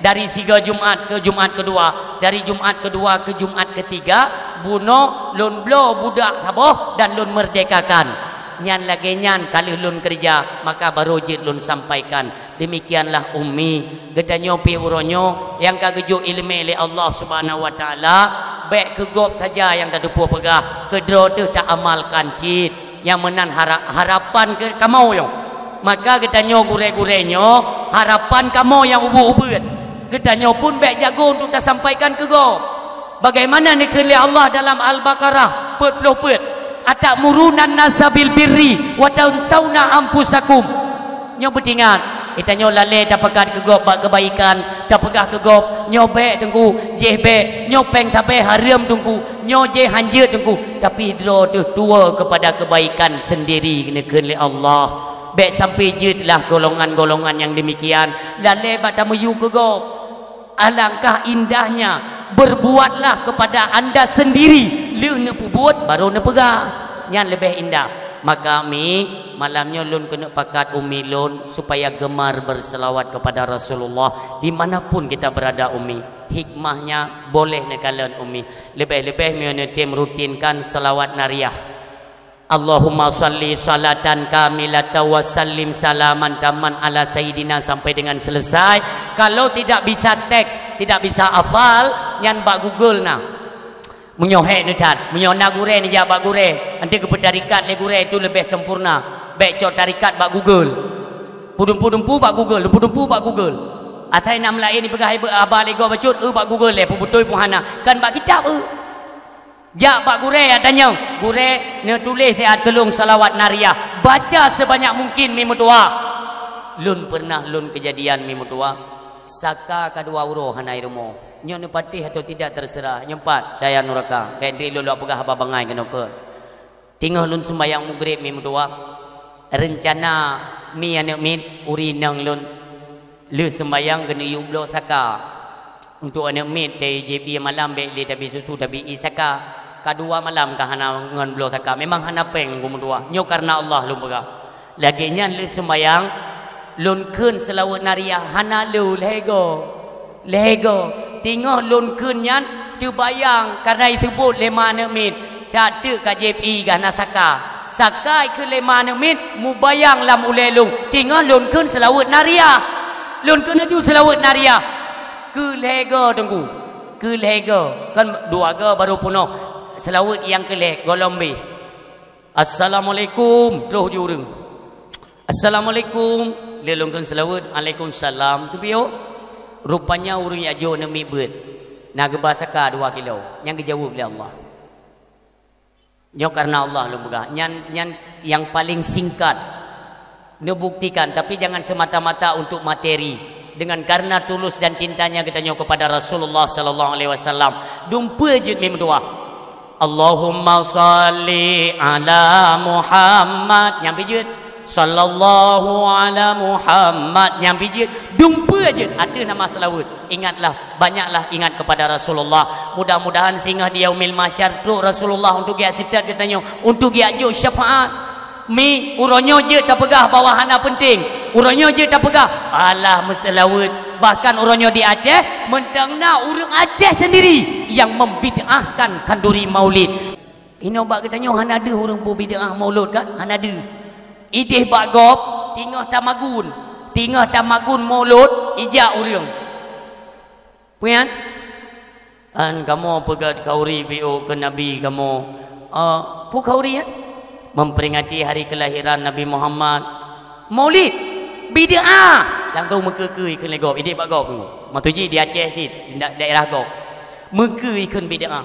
Dari sigoe Jumat keu Jumat keudua, dari Jumat keudua keu Jumat keutiga, bunoe lôn bloe budak saboh dan lôn merdekakan. Nyan lagée nyan ka lheueh lôn keureuja, maka barô jeuet lôn sampaikan." Demikianlah Ummi, geutanyoe pih uroe nyoe nyang ka geujok iéleumé lé Allah Subhanahu wa Taala, bék keu gob saja nyang tateupeue peugah, keudroe teuh taamalkan cit. Nyang meunan hara-, harapan keu kamoe nyoe. Maka geutanyoe gurée-gurée nyoe, harapan kamoe nyang ubeuet-ubeuet. Geutanyoe pun bék jago untuk tasampaikan keu gob. Bagaimana neukheun lé Allah dalam Al-Baqarah peuet ploh peuet, "Atamuruna nasa bil birri wa tansawna anfusakum." Nyoe beutingat, Geutanyoe lalée tapakat keu gob bak keubaikan, tapeugah keu gob, "Nyoe bék, Teungku, jéh bék, nyoe péng sabé hareuem, Teungku, nyoe jéh hanjeuet, Teungku." Tapi droe teuh tuwoe keupada keubaikan seundiri geuneukeuen lé Allah. Bék sampai jeuet lah golongan-golongan nyang deumikian, lalée bak tameuyue keu gob. Alangkah indahnya, berbuatlah kepada anda sendiri, lheueh neupeubuet, barô neupeugah. Nyan leubeh indah. Maka, Mi, malam nyoe lôn keuneuk pakat umi lôn supaya gemar berselawat kepada Rasulullah di mana pun kita berada, Umi. Hikmahnya boleh neukalon, Umi. Leubeh-leubeh meunyoe neutem rutinkan selawat nariyah. Allahumma shalli shalatan kamilatan wa sallim salaman tamman ala sayyidina sampai dengan selesai. Kalau tidak bisa teks, tidak bisa hafal, nyan bak Google na. Meunyoe hék neuthat, meunyoe na gurée neujak bak gurée, nanti geupeutarikat lé gurée itu leubeh sempurna. Bék cok tarikat bak Google. Peudumpu-dumpu bak Google, dumpu-dumpu bak Google. Asai na meulaén ipeugah ibe haba lé gob bacut, eu bak Google lé, peubeutôi pun hana. Kan bak kitab eu. Jak bak gurée, ya tanyong, "Gurée, neutuléh siat keu lôn salawat nariyah, baca sebanyak mungkin, Mi meutuwah." Lôn pernah lôn keujadian, Mi meutuwah, saka ka dua uroe hana i rumoh. Nyoe neupatéh atau tidak terserah, nyoe pat, saya nuraka. Bék dri lôn lok peugah haba bangai keunoe keuh. Teungoh lôn sumbayang Maghrib, Mi meutuwah, reuncana Mi aneuk miet uri inong lôn. Lheueh sumbayang keuneuk yue bloe saka. Untuk aneuk miet, teuh jieb ié malam bék lé tabi susu, tabi ié saka. Ka dua malam ka hana ngon bloe saka. Memang hana péng, Mi meutuwah. Nyoe karena Allah lôn peugah. Lagée nyan lheueh sumbayang, lôn kheun seulaweuet nariyah hana lé lhée goe. Lhée goe. Teungoh lôn kheun nyan teubayang karena iseubot lé ma aneuk miet. That teuk ka jieb ié gah na saka. Saka ikheun lé ma aneuk miet mubayang lam ulée lôn. Teungoh lôn kheun seulaweuet nariyah. Lôn kheun laju seulaweuet nariyah. Keu lhée goe, Teungku. Keu lhée goe. Kan dua goe barô peunoh. Seulaweuet nyang keu lhée goe lom beh. "Assalamualaikum," troh ju ureuëng. "Assalamualaikum." Lé lôn kheun seulaweuet, "Alaikumsalam." Teubiôh. Rupanya ureuëng jak jok aneuk miet beuet. Na geuba saka dua kilo. Nyang geujaweueb lé Allah. Nyoe karena Allah lôn peugah. Nyan, nyan nyang paling singkat. Neubuktikan, tapi jangan semata-mata untuk materi. Dengan karena tulus dan cintanya geutanyoe kepada Rasulullah sallallahu alaihi wasallam. Dumpeue jeuet, Mi meutuwah. "Allahumma shalli ala Muhammad." Nyang pih jeuet. "Sallallahu ala Muhammad." Nyang pih jeuet. Dumpeue jeuet. Ateueh nama seulaweuet. Ingatlah, banyaklah ingat kepada Rasulullah. Mudah-mudahan singoh di Yaumil Mahsyar trok Rasulullah untuk geujak seutôt geutanyoe, untuk geujak jok syafaat. Mi, uroe nyoe jeuet tapeugah bahwa hana peunteng. Uroe nyoe jeuet tapeugah, alah meuseulaweuet. Bahkan uroe nyoe di Aceh, mantong na ureuëng Aceh sendiri yang membid'ahkan khanduri maulid. Inoe bak geutanyoe hana deuh ureuëng peubid'ah maulud kan? Hana deuh. Ideh bak gob, teungoh tamagun. Teungoh tamagun maulud, ijak ureuëng. Peue nyan? An kamoe peugét khauri piôh keu Nabi kamoe. Ah, peue khauri nyan? Memperingati hari kelahiran Nabi Muhammad. Maulid. Bid'ah. Langsung meukeue-keue ikheun lé gob. Ideh bak gob. Maksud jih di Aceh cit, di da-, daerah gob. Meukeue ikheun bid'ah.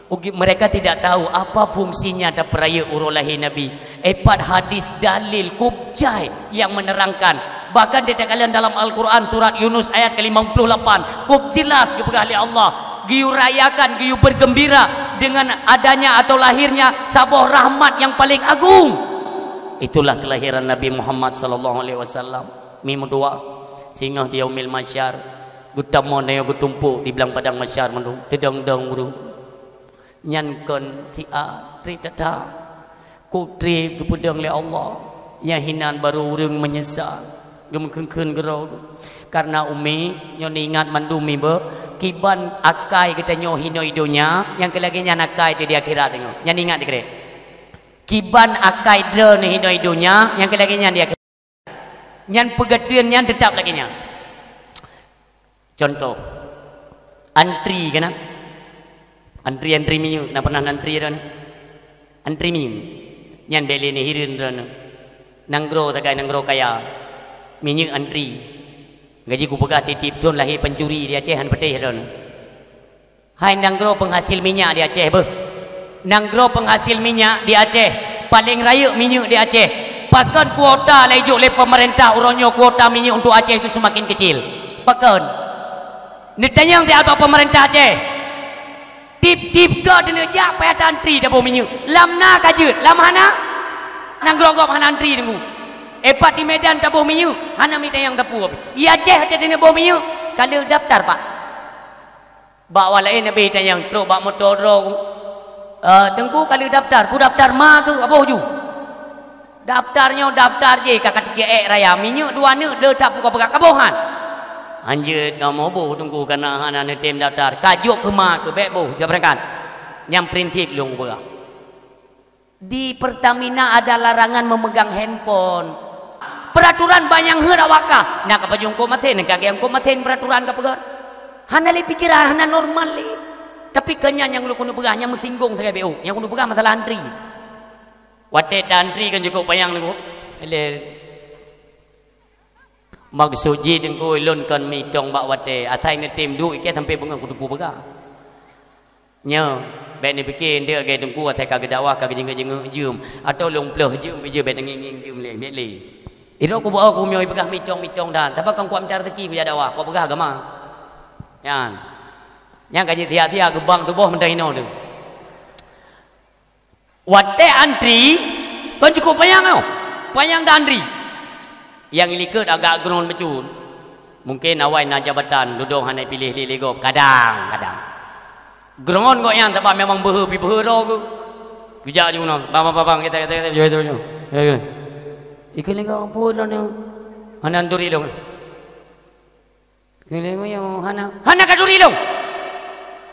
Ugi-, mereka tidak tahu apa fungsinya tapeurayeuk uroe lahé Nabi. Empat hadis dalil kub jai yang menerangkan. Bahkan dikatakan dalam Al-Quran surat Yunus ayat ke lima puluh lapan, kub jelas geupeugah lé Allah, geuyue rayakan, geuyue bergembira dengan adanya atau lahirnya saboh rahmat yang paling agung. Itulah kelahiran Nabi Muhammad sallallahu alaihi wasallam. Mi meudoa, singoh di Yaumil Mahsyar, geutamong dan geutumpôk di blang padang mahsyar mandum, teudong-dong ureuëng. Nyan kon siat treb that-that. Kok treb geupeudong lé Allah, nyang hinan barô ureuëng meunyeusal, geumeukeun-keun keudroe. Kareuna umi, nyoe neuingat mandum mi beuh, kiban akai geutanyoe hinoe i donya, nyang keu lagée nyan akai teuh di akhirat teungoh. Nyan ingat dikeue. Kiban akai droeneuh hinoe i donya, nyang keu lagée nyan di akhirat. Nyan peugeuteuan nyan teutap lagée nyan. Contoh, antri keunan. Antri-antri minyeuk, na pernah antri droeneuh? Antri minyeuk. Nyan bék lé neuhireuen droeneuh. Nanggroe sagai nanggroe kaya. Minyeuk antri. Gaji kupeugah tieb-tieb thon lahé pancuri di Aceh han patéh droeneuh. Hai nanggroe peunghasil minyak di Aceh beuh. Nanggroe peunghasil minyak di Aceh, paleng rayeuk minyeuk di Aceh, Pakon kuota lé jok lé pemerintah uroe nyoe kuota minyeuk untuk Aceh itu semakin kecil? Pakon? Neutanyong siat bak pemerintah Aceh. Tiep-tiep ka teuneuk jak payah antri taboh minyeuk. Lam na ka jeuet, lam hana? Nanggroe gob hana antri teungku. Epat di Medan taboh minyeuk, hana mitanyong teupeu. I Aceh watèe teuneuk boh minyeuk, ka lheueh daftar, Pak. Bak awak laén habéh tanyong trok bak moto droe. Eh, teungku ka lheueh daftar, peue daftar ma keuh aboh ju. Daftar nyoe daftar jih ka ka teuceuek raya, minyeuk dua neuk le that peugah-peugah ka boh han. Hanjeuet kamoe boh teungku kana hana neutem daftar, ka jok keu ma keuh bèk boh, jak beurangkat. Nyang prinsip lôn peugah. Di Pertamina ada larangan memegang handphone. Peraturan ban nyang heuet awak kah, na ka pajoh eungkôt masen, ka gèt eungkôt masen peraturan ka peugah. Hana lé pikeran, hana normal lé. Tapi keu nyan nyang lôn keuneuk peugah, nyang meusinggong sagai B O, nyang keuneuk peugah masalah antri. Watèe ta antri kan cukôp panyang teungku. Lé. Maksud jih teungku, lôn kon meuitong bak watèe, asai neutem duek ikèe sampoe beungoh kuteupeu peugah. Nyoe, bèk neupike eunteuk lagèe teungku asai ka geudakwah ka geujeungeuet-jeungeuet jeuem, atawa lôn plôh jeuem pih jeuem bèk teungieng-ngieng jeuem lé, bèk lé. Sidroe kubeuo kumyoe peugah meuitong-meuitong dan, sabab kon kuat meucara rezeki kujak dakwah, kuat peugah agama. Nyan. Nyan ka jeuet siat-siat geubang tuboh meuntang inoe teuh. Watèe antri, kon cukôp panyang nyoe. Panyang ta antri. Nyang ilikot agak geuron bacut. Mungken awai na jabatan, dudoe hana piléh lé lé gob. Kadang, kadang. Geuron gobnyan sabab memang beuhe pih beuhe droe geuh. Kujak ju ngon, "Bang, bang, bang, bang, kita, kita, kita, jom, jom, jom." Ikheun lé gob, "Peue droeneuh?" "Hana turi lôn." Ikheun lé, "Meunyoe hana, hana ka turi lôn."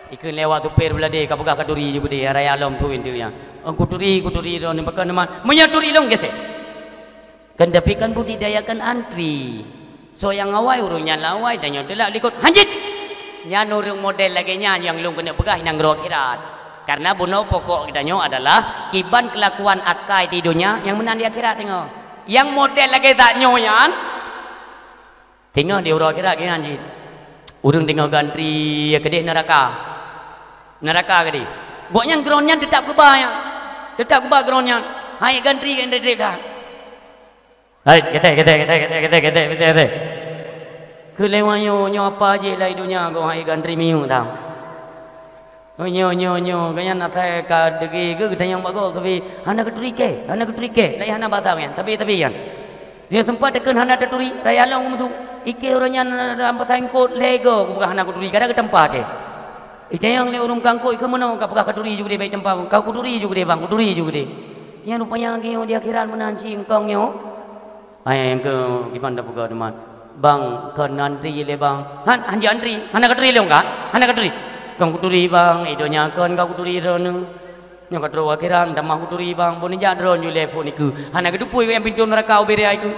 Ikheun lé awak supir beuladé, ka peugah ka turi ju beudé, raya lom turi nyan. "Oh, kuturi, kuturi lôn, pakon teuma. Meunyoe turi lôn, gesek." Kan, tapi kan budidaya kan antri. Soe nyang awai, ureueng nyan lawai, tanyoe teulak likot. Hanjeuet! Nyan ureueng model lagèe nyan nyang lôn keuneuk peugah i nanggroe akhirat. Karena bunoe pokok geutanyoe adalah kiban keulakuan akai di donya nyang meunan di akhirat teungoh. Nyang model lagèe that nyoe nyan, teungoh di uroe akhirat geunan cit. Ureueng teungoh geuantri keudeh neuraka. Neuraka keudeh. Gobnyan geuron nyan teutap geuba nyan. Teutap geuba geuron nyan. Hai geuantri, geuantri that. Hai, geutek, geutek, geutek. Keu lewat nyoe, nyoe apa jih lai donya gob hai geuantri miyueb tam. Oh, nyoe, nyoe, nyoe, gobnyan asai ka deungoe geuh geutanyong bak gob, tapi hana geuturi kèe, hana geuturi kèe, laén hana basa nyan, tapi, tapi nyan. Dia sempat teukheun hana taturi, raya lom meusu. Ikheun ureueng nyan dalam pasai eungkôt lhèe goe, geupeugah hana geuturi, kada geutampa kèe. Itanyong lé ureueng meuangkôt, ikheun meunoe, ka peugah ka turi ju keudeh, bèk tampa, ka kuturi ju keudeh, bang, kuturi ju keudeh. Nyan rupanya geunyoe di akhirat meunan cit eungkôt nyoe. Hai, nyang keu kiban tapeugah teuma, "Bang, kon antri lé, Bang." "Han, hanjeuet antri. Hana katuri lôn ka? Hana katuri?" "Kon kuturi, Bang. I donya kon ka kuturi droeneuh. Nyoe ka trok akhirat, tamah kuturi, Bang. Bunoe jak droeneuh lé phon nikeue." Hana geuteupeue nyang pintoe neuraka ubé raya ikeue.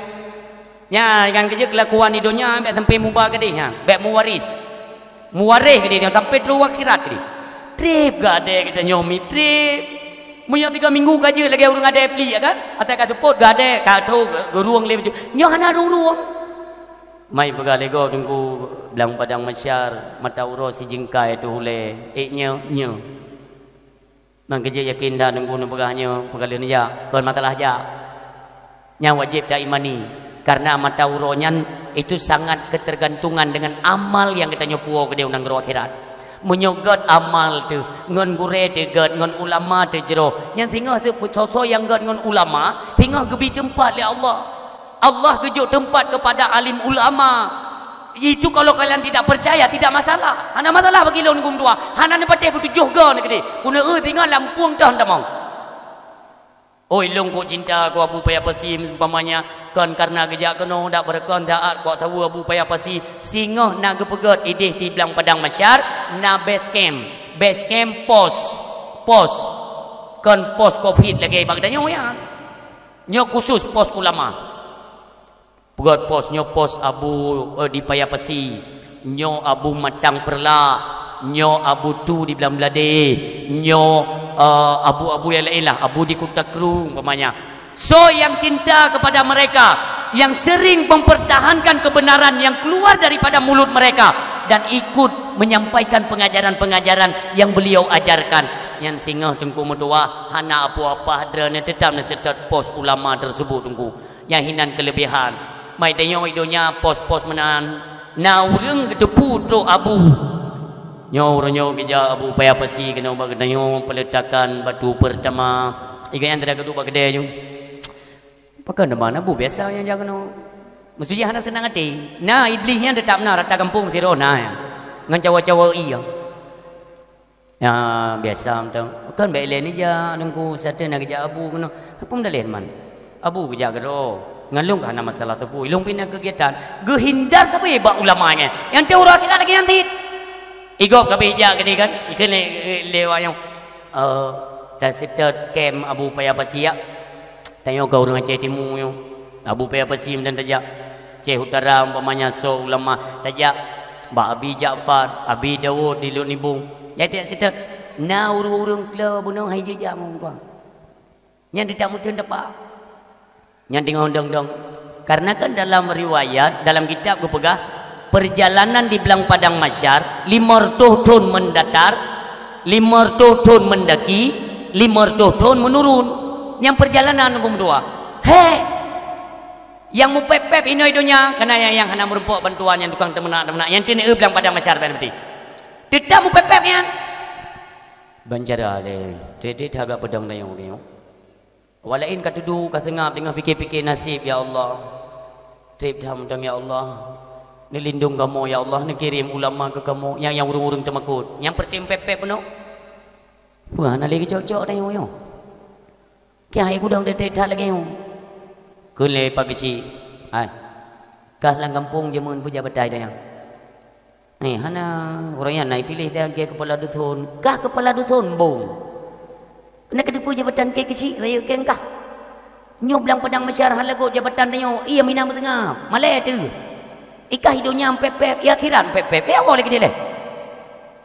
Nyan, nyan keuh jeuet keulakuan i donya, bèk sampoe muba keudeh nyan. Bèk muwaris. Muwaréh keudeh nyoe sampoe trok akhirat keudeh. Trép geuadée geutanyoe mi trép. Meunyoe tiga minggu ka jeuet lagée ureuëng adée plik, ya kan? Asai ka seupôt geuadée, ka trok geurueng lé bacut. Nyoe hana rueng-rueng. Mai peugah lé gob Teungku, blang padang masyar, mata uroe sijeungkai ateueh ulée. Ék nyoe, nyoe. Nang keujeuet yakin that Teungku neupeugah nyoe, peugah lé neujak, kon masalah jak. Nyang wajéb taimani, karena mata uroe nyan itu sangat ketergantungan dengan amal nyang geutanyoe puwoe keudeh u nanggroe akhirat. Meunyoe gét amal teuh, ngon gurée teuh gét, ngon ulama teuh jroh, nyan singoh soe-soe nyang gét ngon ulama, singoh geubi teumpat lé Allah. Allah geujok teumpat kepada alim ulama. Itu kalau kalian tidak percaya, tidak masalah. Hana masalah bagi lôn Teungku meutuah. Hana neupatéh peutujoh goe neuh keudeh. Peue neu-eu singoh lam pueng toh tamong. Oi, lôn kok cinta keu Abu Paya Pasi, umpamanya, kon karena geujak keunoe dak beureukoh taát kok saweue Abu Paya Pasi, singoh na geupeugét ideh di blang padang masyar, na base camp. Base camp pos. Pos. Kon pos covid lagée bak tanyoe nyan. Nyoe khusus pos ulama. Peugét pos, nyoe pos Abu, eh, di Paya Pasi, nyoe Abu Matang Peureulak, nyoe Abu Tu di Blang Bladé, nyoe, eh, abu-abu nyang laén lah, Abu di Kuta Kru umpamanya. Soe nyang cinta kepada mereka, yang sering mempertahankan kebenaran yang keluar daripada mulut mereka dan ikut menyampaikan pengajaran-pengajaran yang beliau ajarkan. Nyan singoh Teungku meutuwah, hana apoh-apoh droeneuh teutab neuseutôt pos ulama teuseubut Teungku. Nyan hinan keuleubehan. Mai tanyoe i donya pos-pos meunan, na ureuëng geuteupeue trok abu. Nyoe uroe nyoe geujak Abu Paya Pasi keunoe bak geutanyoe peuleutakan batu peurtama. Iga nyang teuda geuduek bak keudè nyoe. Pakon teuma na bu biasa nyang jak keunoe. Meusuji hana seunang até. Na Iblih nyan teutab na rata gampông sidroe na nyan. Ngon cawa-cawa ié. Ya, biasa mantong. Pakon bèk lé neujak Teungku, sateue na geujak abu keunoe. Peue meudaléh man? Abu geujak keudroe. Ngon lôn ka hana masalah teupeu. Ilôn pih na keugiatan. Geuhindar sabe bak ulama nyan. Nyang teu uroe akhirat lagèe nyan cit. Igob ka beh jak keudeh kan? Ikheun lé, lé, lé awak nyoe. Eh, taseutôt kem Abu Paya Pasi. Tanyoe keu ureuëng Aceh Timu nyoe. Abu Paya Pasi meunan tajak. Aceh Utara umpamanya soe ulama tajak. Bak Abi Ja'far, Abi Dawud di Lhok Nibong. Jadi situ na ureuëng-ureuëng klo bunoe hai jijak meumpang. Nyan teutab meuteun teupah. Nyan teungoh dong-dong. Karena kan dalam riwayat, dalam kitab geupeugah, perjalanan di Blang Padang Mahsyar, lima ratus thon mendatar, lima ratus thon mendaki, lima ratus thon menurun. Nyang perjalanan hukum dua. He! Nyang mupép-pép inoe donya, kana nyang, nyang hana meurumpok bantuan nyang tukang teumeunak-teumeunak, nyang teuneuk blang padang masyar bak nanti. Teutab mupép-pép nyan. Bancara lé, treb-treb that gak peudong dayong nyoe. Walaén ka tudu, ka seungab teungoh pike-pike naseb, ya Allah. Treb that mantong, ya Allah. Neulindong kamoe, ya Allah. Neukirém ulama keu kamoe. Nyang, nyang ureuëng-ureuëng teumakot. Nyang peureutém pép-pép bunoe. Peue hana lé geucok-cok dayong nyoe. Kiah hai kudong teutet that lagèe nyoe. Kheun lé Pak Geuchik, "Hai, kah lam gampông jameun peue jabatan dayang?" "Eh, hana, ureuëng nyan na ipiléh lagèe keupala duson." "Kah keupala duson, bong. Keuneuk kateupeue jabatan kèe keuchik, rayeuk kèe kah. Nyoe blang padang masyar hana lagot jabatan tanyoe, ié mina meuseungab, malèe teuh. Ikah i donya pép-pép, i akhirat pép-pép, eh, awoe lé keudeh lé."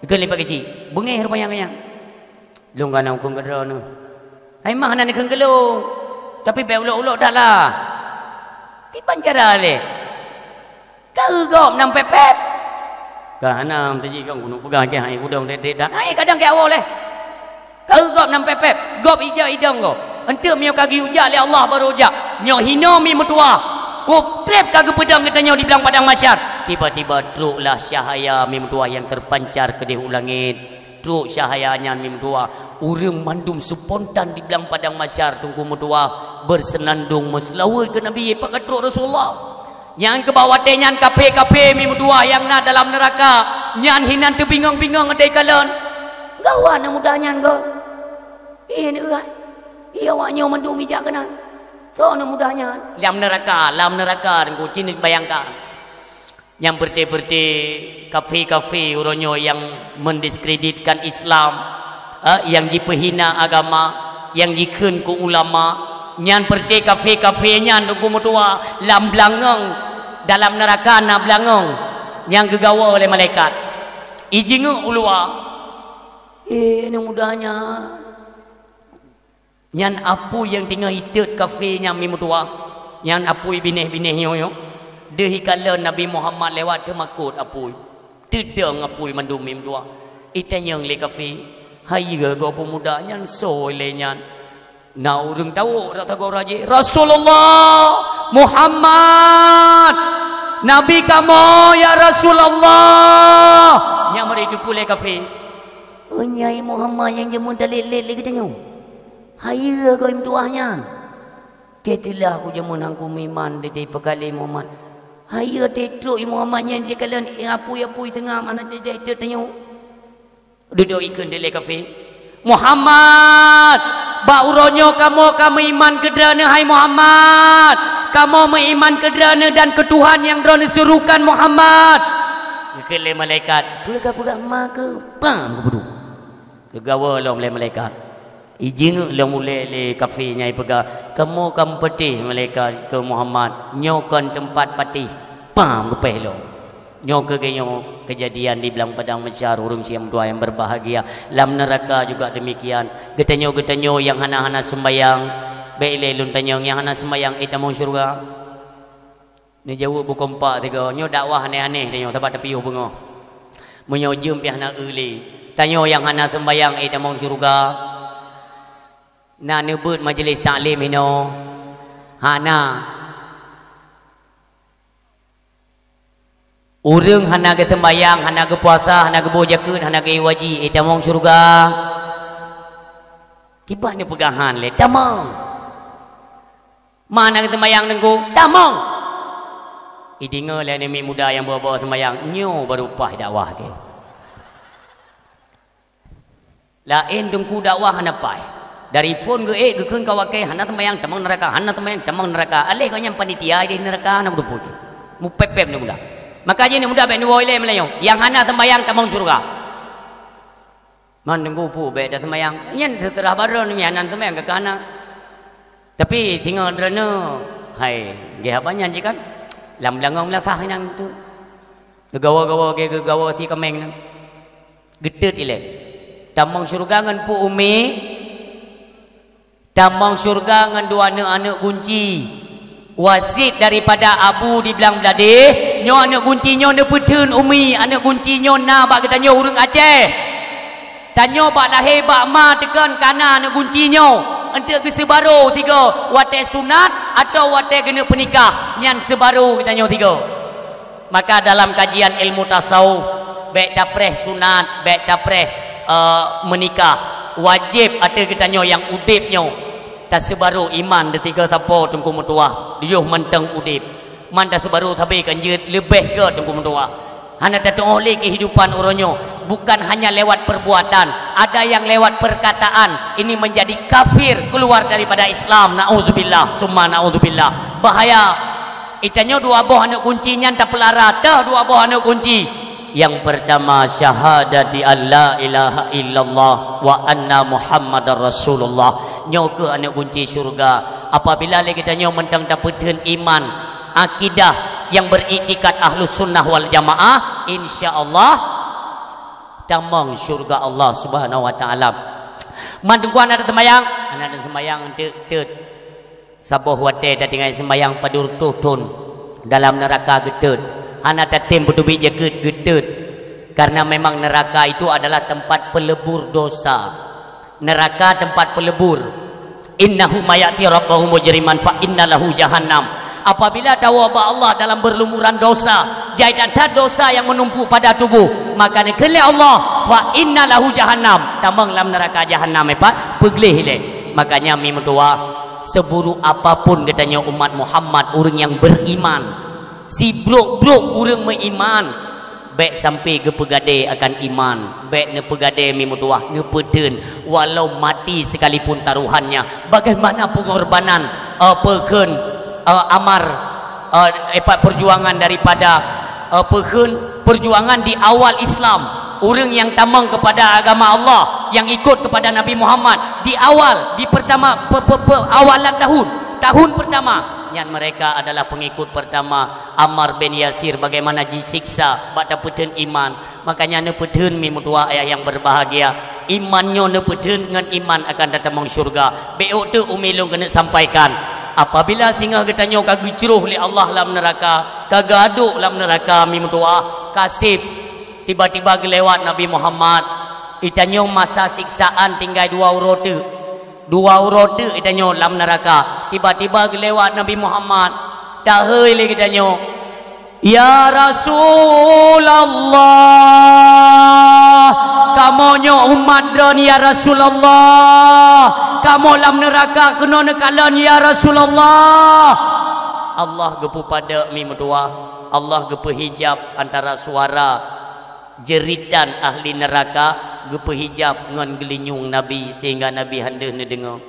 Kheun lé Pak Geuchik, "Beungéh rupanya nyan." "Lôn ka na kheun keu droeneuh." "Hai mah hana neukheun keu lôn, tapi bèk ulok-ulok that lah." "Kiban cara lé?" "Ka eu gob nam pép-pép." "Ka hana meuteujih kong keuneuk peugah kèe hai kudong dét-dét that. Hai kadang kèe awoe lé. Ka eu gob nam pép-pép, gob ija idong gob. Enteuk meunyoe ka geuyue jak lé Allah barô jak. Nyoe hinoe mi meutuwah. Kôb treb ka geupeudong geutanyoe di blang padang masyar." Tiba-tiba troklah cahaya mi meutuwah nyang teupancar keudeh u langét. Trok cahaya nyan mi meutuwah, ureuëng mandum spontan di blang padang masyar Teungku meutuwah beuseunandong meuseulaweuet keu Nabi, pakon trok Rasulullah. Nyang keu bak watèe nyan kaphé-kaphé mi meutuwah nyang na dalam neuraka, nyan hinan teubingong-bingong ateueh kalon. Gawat aneuk muda nyan gob. Ié neueuh, ié awak nyoe mandum ijak keunan. Soe aneuk muda nyan? Lam neuraka, lam neuraka Teungku, cit bayangkan. Nyang peureté-peureté kaphé-kaphé uroe nyoe nyang mendiskreditkan Islam, eh, nyang jipeuhina agama, nyang jikheun keu ulama, nyan peureté kaphé-kaphé nyan Teungku meutuwah lam blangong, dalam neuraka na blangong nyang geugawa lé malaikat. Ijingeuk u luwa. Eh, aneuk muda nyan. Nyan apui nyang teungoh itot kaphé nyang mi meutuwah. Nyan apui binéh-binéh nyoe, nyoe. Deuh ikalon Nabi Muhammad lewat teumakot apui. Teudong apui mandum mi meutuwah. Itanyong lé kaphé, "Hai geuh gob peumuda nyan soe lé nyan?" Na ureuëng tawök rot sagoe raja, "Rasulullah! Muhammad! Nabi kamoe, ya Rasulullah!" Nyang meuri teupeu lé kaphé. "Oh, nyan Muhammad nyang jameun talét-lét lé geutanyoe. Hayeue gob meutuwah nyan. Keu teulah ku jameun hangku meuiman di, di peukalé Muhammad. Hayeue trok i Muhammad nyan jikalon apui-apui teungoh hana jijak itot tanyoe." Dudoe ikheun dilèe kaphé, "Muhammad, bak uroe nyoe kamoe ka meuiman keu Droeneuh, hai Muhammad! Kamoe meuiman keu Droeneuh dan keu Tuhan nyang Droeneuh suruhkan, Muhammad!" Geukheun lé malaikat, "Peue kapeugah ma keuh?" Pam geupeuduek. Geugawa lom lé malaikat. Ijingeuk lom ulèe lé kaphé nyan ipeugah, "Kamoe ka meupatéh malaikat keu Muhammad, nyoe kon teumpat patéh." Pam geupéh lom. Nyoe keuh geutanyoe keujadian di blang padang masyar ureuëng siam dua nyang berbahagia. Lam neuraka juga demikian. Geutanyoe-geutanyoe nyang hana-hana seumbayang, bèk ilèe lôn tanyong nyang hana seumbayang, eh, tamong syeuruga? Neujaweueb beukompak sigoe, nyoe dakwah aneh-aneh tanyoe sabab tapiôh beungoh. Meunyoe jeuem pih hana eu lé, Tanyoe nyang hana seumbahyang, eh, tamong syeuruga? Na neubeuet majlis taklim inoe? Hana. Ureuëng hana geuseumbahyang, hana geupuasa, hana geuboh jakeuet, hana geuiwaji, eh, tamong syeuruga? Kiban neupeugah han lé, tamong. Ma na geuseumbahyang Teungku? Tamong. Ideungoe lé aneuk miet muda nyang bawa-bawa seumbahyang, nyoe baru paih dakwah keu. Laén Teungku dakwah hana paih. Dari phon geuék geukheun ka watée, hana seumbahyang tamong neuraka, hana seumbahyang tamong neuraka. Aléh gobnyan panitia di neuraka hana beuteupeue. Mupép-pép aneuk muda. Maka jih aneuk muda bék neuwoe ilée meulayeue. Nyang hana seumbahyang tamong syeuruga. Man Teungku peue bék taseumbahyang. Nyan seuteurah baroe nyan hana seumbahyang ka hana. Tapi singoh droeneuh, hai, geh haba nyan cit kan? Lam beulangong meulasah nyan tu. Geugawa-gawa, geh geugawa si kaméng nyan. Geuteut ilée. Tamong syeuruga ngon peue Umi? Tamong syeuruga ngon dua aneuk-aneuk gunci. Wasiet daripada Abu di Blang Bladeh, nyoe aneuk gunci nyoe neupeutheun Umi, aneuk gunci nyoe na bak geutanyoe ureuëng Aceh. Tanyoe bak lahé bak ma teukon kana aneuk gunci nyoe, eunteuk geuseubaro sigoe watée sunat atawa watée geuneuk peunikah, nyan seubaro geutanyoe sigoe. Maka dalam kajian ilmu tasawuf, bék tapreh sunat, bék tapreh, eh, meunikah. Wajéb ateueh geutanyoe nyang udeb nyoe, taseubaro iman, deutiga sapo Teungku meutuwah, yoh mantong udeb. Man taseubaro sabe kan jeuet leubeh gét Teungku meutuwah. Hana tatuoh lé kehidupan uroe nyoe, bukan hanya lewat perbuatan, ada yang lewat perkataan, ini menjadi kafir, keluar daripada Islam. Naudzubillah, summa naudzubillah. Bahaya. Itanyoe dua boh aneuk gunci nyan tapeulara, teuh dua boh aneuk gunci. Yang pertama, syahadati an la ilaha illallah wa anna Muhammadar Rasulullah. Nyoe keuh aneuk gunci syurga. Apabila lé geutanyoe mantong tapeutheun iman, akidah yang beriktikad Ahlus Sunnah wal Jamaah, insya Allah tamong syurga Allah Subhanahu wa Taala. Man Teungku hana taseumbahyang, hana taseumbahyang teuk-teuk. Saboh watée tatinggai seumbahyang padub reutôh thon, dalam neuraka geuteut. Hana tatem peuteubiet jakeuet geuteut. Karena memang neraka itu adalah tempat pelebur dosa. Neraka tempat pelebur. Innahu may ya'ti rabbahu mujriman fa inna lahu jahannam. Apabila tawoe bak Allah dalam berlumuran dosa, jai that-that dosa yang menumpuk pada tubuh, maka neukheun lé Allah, fa inna lahu jahannam, tamong lam neuraka jahannam, eh, pat, peugleh ilée. Makanya mi meutuwah, seburuk apapun geutanyoe umat Muhammad, ureuëng nyang beriman, sibrok-brok ureuëng meuiman, bék sampai geupeugadée akan iman, bék neupeugadée mi meutuwah, neupeutheun, walau mati sekalipun taruhannya. Bagaimana pengorbanan, eh, peukheun, eh, Amar, eh, epat perjuangan daripada, eh, peukheun perjuangan di awal Islam. Ureuëng nyang tamong kepada agama Allah, nyang ikut kepada Nabi Muhammad di awal, di pertama, pe-, pe-, pe-, awalan tahun, tahun pertama, nyan mereka adalah pengikut pertama Ammar bin Yasir, bagaimana jisiksa bak tapeutheun iman. Makanya neupeutheun mi meutuwah ayah yang berbahagia, iman nyoe neupeutheun ngon iman akan tatamong syurga. Bék ôk teuk umi lôn keuneuk sampaikan, apabila singoh geutanyoe ka geucroh lé Allah lam neuraka, ka geuadok lam neuraka mi meutuwah, ka seb, tiba-tiba geulewat Nabi Muhammad, itanyoe masa siksaan tinggai dua uroe teuk. Dua uroe teuk itanyoe lam neuraka, tiba-tiba geulewat Nabi Muhammad, tahei lé geutanyoe, "Ya Rasulullah, kamoe nyoe umat Droen, ya Rasulullah, kamoe lam neuraka keunoe neukalon, ya Rasulullah." Allah geupeupadek mi meutuwah, Allah geupeuhijab antara suara jeuritan ahli neuraka, geupeuhijab ngon geulinyueng Nabi, sehingga Nabi han deuh neudeungoe.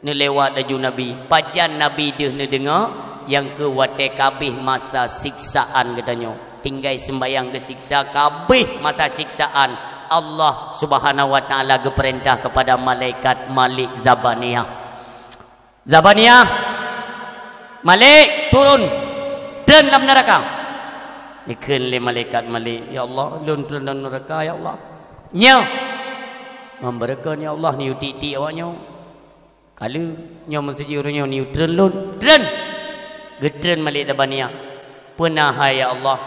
Neulewat laju Nabi. Pajan Nabi deuh neudeungoe, nyang keu watée ka abéh masa siksaan geutanyoe. Tinggai seumbahyang geusiksa, ka abéh masa siksaan. Allah Subhanahu wa Taala geupeurintah keupada malaikat Malik Zabaniah. "Zabaniah, Malik, turun, treun lam neuraka." Dikheun lé malaikat Malik, "Ya Allah, lôn treun lam neuraka, ya Allah." "Nyoe." "Memberikan, ya Allah, ni uti-uti awak nyoe." "Ka lheueh, nyoe meuseujid uroe nyoe ni treun lôn." "Treun!" Geutreun Malik Zabaniah. "Peue na hai, ya Allah?"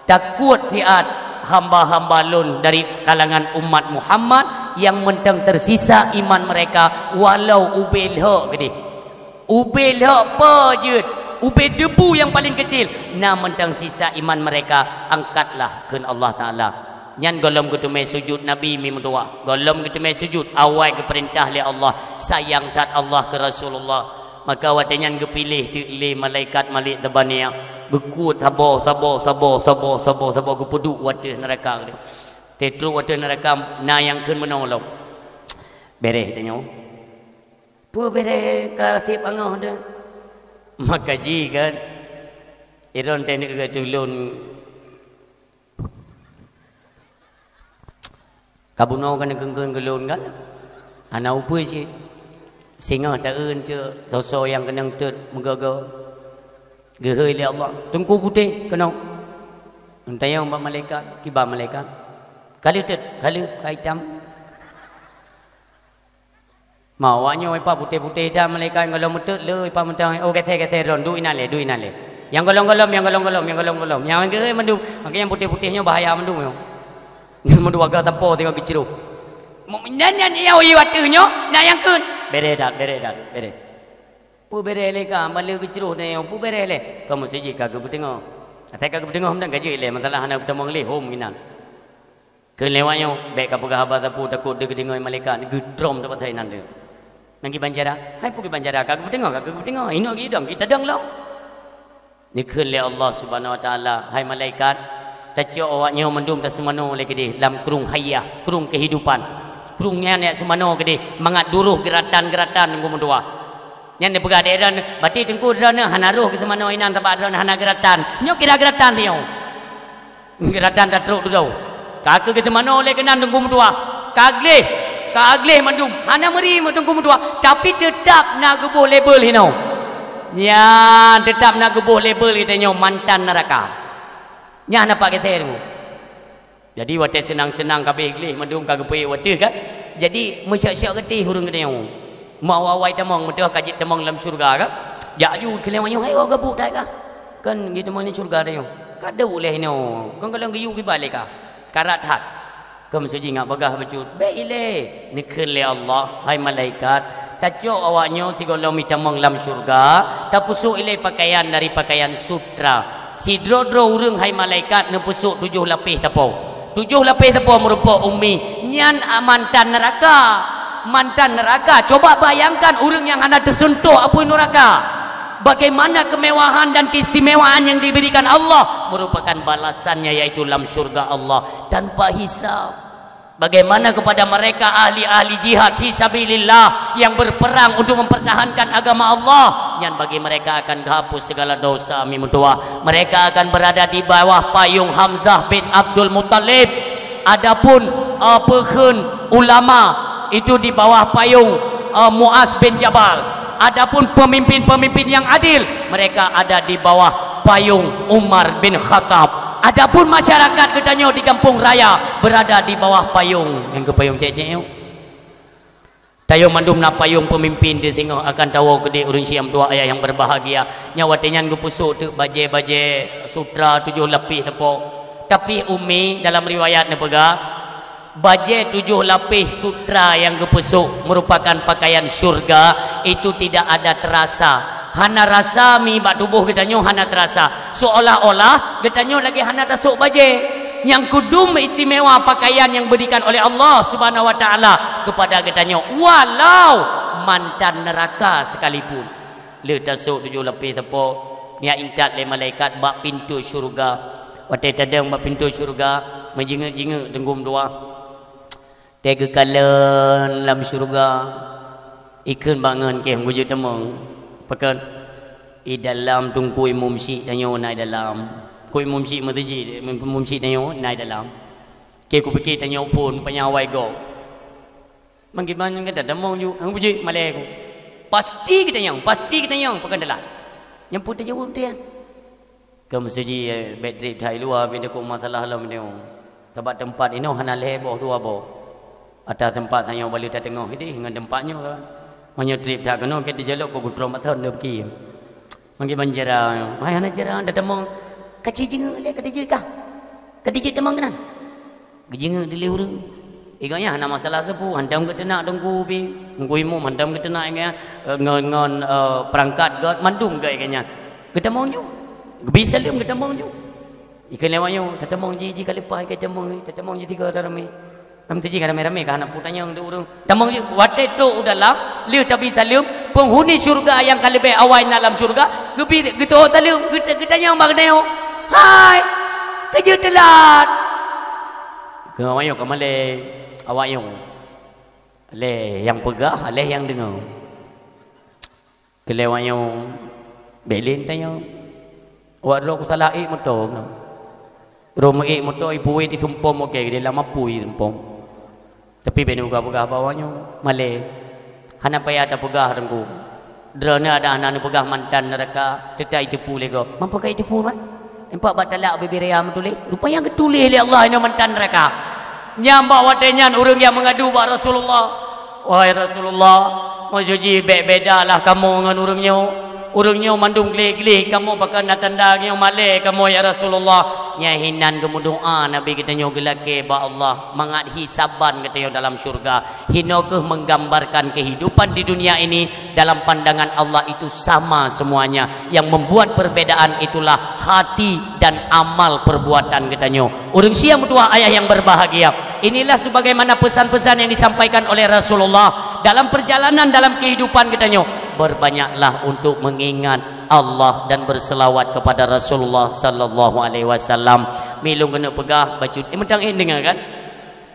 "Takot siat hamba-hamba lôn dari kalangan umat Muhammad nyang mantong tersisa iman mereka, walau ubé lhok geudeh. Ubé lhok po jeuet, ubé debu nyang paleng keucil, na mantong sisa iman mereka, angkatlah, kheun Allah Taala. Nyan gohlom geuteumé sujut Nabi mi meutuwah, gohlom geuteumé sujut, awai geupeurintah lé Allah, sayang that Allah keu Rasulullah. Maka watée nyan geupiléh teuk lé malaikat Malik Zabaniah, geukuet saboh, saboh, saboh, saboh, saboh, saboh, geupeuduek u ateueh neuraka. Teutruek u ateueh neuraka na nyang kheun meunoe lom. Béréh tanyoe. Peue béréh ka seb angoh deuh? Maka ji kan, iron teuneuk geuteulon. Ka bunoe keuneuk kheun keu lôn kan? Hana upeue cit. Singoh taeun teuk soe-soe nyang keunong teut meugoe-goe. Geuhôi lé Allah, "Teungku putéh keunoe." Geutanyong bak malaikat, kiban malaikat. "Ka lheueh teut, ka lheueh ka itam." Ma awak nyoe ipa putéh-putéh itam malaikat nyang gohlom meuteut le ipa mantong, "Oh, geusé-geusé droen, duek inan lé, duek inan lé. Nyang gohlom-gohlom, nyang gohlom-gohlom, nyang gohlom-gohlom. Nyang geuhôi mandum, maka nyang putéh-putéh nyoe bahaya mandum nyoe." Mandum agak teupô teuka geucroh. Mukmin nyan nyang yue ateueh nyoe, na nyang kheun, "Béréh that, béréh that, béréh." Peue béréh lé ka, bale geucroh nyoe, peue béréh lé? Ka meuseujid ka geupeuteungoh. Asai ka geupeuteungoh meunan ka jeuet lé, masalah hana geutamong lé hom inan. Kheun lé awak nyoe, "Bék kapeugah haba sapeue, takot deuh geudeungoe malaikat, geutrom teuk asai inan deuh." Nang kiban cara, "Hai peue kiban cara, ka geupeuteungoh, ka geupeuteungoh, inoe geudong, geuteudong lom." Neukheun lé Allah Subhanahu Wa Taala, "Hai malaikat, tacok awak nyoe mandum taseumanoe lé keudeh lam krueng hayah, krueng keuhidupan. Krueng nyan jak seumanoe keudeh mangat duroh geuratan-geuratan Teungku meutuwah." Nyan neupeugah lé droeneuh, "Bati Teungku droeneuh hana roh geuseumanoe inan sabab droeneuh hana geuratan." Nyoe kira geuratan teuh nyoe. Geuratan tatrok dudoe. Ka keuh geuseumanoe lé keunan Teungku meutuwah. Ka gleh, ka gleh mandum. Hana meuri Teungku meutuwah, tapi teutap na geuboh label hinoe. Nyan teutap na geuboh label geutanyoe mantan neuraka. Nyan na pat geusé Teungku. Jadi watée seunang-seunang ka abéh gleh mandum ka geupeuék u ateueh kan. Jadi meusyok-syok geutéh ureuëng geutanyoe. Meuawai-awai tamong, meuteumé ka jeuet tamong lam syeuruga ka. Jak ju keu lewat nyoe, "Hai, oh, gabuk that ka. Kan geutamong lam syeuruga tanyoe." Ka duek lé hinoe. Kon kalon geuyue kiban lé ka. Karat that. Ka meuseujid ngat bagah bacut. "Bék ilée," neukheun lé Allah, "Hai malaikat, tacok awak nyoe sigohlom itamong lam syeuruga, tapeusok ilée pakaian dari pakaian sutra. Sidroe-droe ureuëng, hai malaikat, neupeusok tujoh lapéh sapo. Tujoh lapéh sapo meurumpok ummi, nyan mantan neuraka." Mantan neuraka. Coba bayangkan ureuëng nyang hana teuseuntoh apui neuraka. Bagaimana kemewahan dan keistimewaan yang diberikan Allah merupakan balasannya, yaitu lam syurga Allah tanpa hisab. Bagaimana kepada mereka ahli-ahli jihad fi sabilillah yang berperang untuk mempertahankan agama Allah? Nyan bagi mereka akan geuhapus segala dosa mi meutuwah. Mereka akan berada di bawah payung Hamzah bin Abdul Muttalib. Adapun, eh, peukheun ulama itu di bawah payung, eh, Muaz bin Jabal. Adapun pemimpin-pemimpin yang adil, mereka ada di bawah payung Umar bin Khattab. Adapun masyarakat geutanyoe di Kampung Raya berada di bawah payung, nyang keu payung cék-cék nyoe. Tanyoe mandum na payung pemimpin di singoh akan tawoe keudeh ureuëng siam tuha ayah yang berbahagia. Nyan watée nyan geupeusok teuk bajée-bajée sutra tujoh lapéh teupok. Tapi Umi dalam riwayat neupeugah, bajée tujoh lapéh sutra nyang geupeusok merupakan pakaian syurga, itu tidak ada terasa. Hana rasa mi bak tuboh geutanyoe hana terasa. Seolah-olah geutanyoe lagée hana tasok bajée. Nyang kudum istimewa pakaian yang berikan oleh Allah Subhanahu wa Taala kepada geutanyoe, walau mantan neraka sekalipun. Le tasok tujoh lapéh teupok, nyak intat lé malaikat bak pintoe syurga. Watée tadong bak pintoe syurga, meujingeuk-jingeuk teunggom dua. Tée geukalon lam syeuruga, ikheun bangon keu gujeuet tamong. Pakon? I dalam teungku imum syiek tanyoe na i dalam. Teungku imum syiek meuseujid, imum syiek tanyoe na i dalam. Keu kupike tanyoe phon panyawai gob. Mangkeuban nyan gata tamong ju, hang bujeuet malée ku. Pasti geutanyong, pasti geutanyong pakon dalam. Nyang peue tajaweueb teuh nyan? Keu meuseujid, eh, bék treb that i luwa, pih takot masalah lom nyoe. Sabab teumpat inoe hana lhée boh dua boh. Ata teumpat tanyoe bale tateungoh ideh ngon teumpat nyoe kan. Meunyoe treb that keunoe, ka teujalok keu gutrom athon deuh pike. Mangkeuban jara, hai hana jara, tatamong. Ka ci jingeuk lé, ka tijeuet kah? Ka tijeuet tamong keunan? Geujingeuk dilèe ureuëng. Igoe nyan hana masalah sapeue, hantom geuteunak teungku pih, teungku imum hantom geuteunak igoe nyan, eh, ngon, ngon, eh, peurangkat gét mandum gét igoe nyan. Geutamong ju. Geubri saleuem geutamong ju. Ikheun lé awak nyoe, tatamong ji, ji ka leupah, ka tamong, tatamong ji tiga ramé. Lam tu ji ka ramé-ramé ka hana peue tanyong di ureuëng. Tamong ji, watèe trok u dalam, lheueh tabri saleuem, peunghuni syeuruga nyang ka leubeh awai na lam syeuruga, geubri, geutôh saleuem, geut-, geutanyong bak geutanyoe, "Hai, keuh jeuet teulat." Keu awak nyoe ka malèe, awak nyoe. Lé nyang peugah, lé nyang deungö. Keu lé awak nyoe, bèk lé tanyong. Awak droe kusalah ék moto keunoe. Droe meu ék moto, ipeuwét, isumpom, oke, di lam apui isumpom. Tapi bèk neupeugah-peugah bak awak nyoe, malèe. Hana payah tapeugah teungku. Droeneuh adak hana neupeugah mantan neuraka, teutab jiteupeue lé gob. Man pakon jiteupeue, man? Nampak bak talak bibir ayam tuléh? Rupanya geutuléh lé Allah inoe mantan neuraka. Nyan bak watèe nyan ureuëng nyang meungadu bak Rasulullah, "Wahai Rasulullah, maksud jih bèk bedalah kamoe ngon ureuëng nyoe. Ureuëng nyoe mandum gleh-gleh, kamoe pakon na tanda nyoe malèe kamoe, ya Rasulullah." Nyan hinan geumeudoa Nabi geutanyoe geulakèe bak Allah, mangat hi saban geutanyoe dalam syeuruga. Hinoe keuh menggambarkan kehidupan di dunia ini dalam pandangan Allah itu sama semuanya. Yang membuat perbedaan itulah hati dan amal perbuatan geutanyoe. Ureuëng syiah meutuwah ayah yang berbahagia, inilah sebagaimana pesan-pesan yang disampaikan oleh Rasulullah dalam perjalanan dalam kehidupan geutanyoe. Berbanyaklah untuk mengingat Allah dan berselawat kepada Rasulullah sallallahu alaihi wasallam. Mi lôn keuneuk peugah bacut. Eh, mantong eh deungö kan?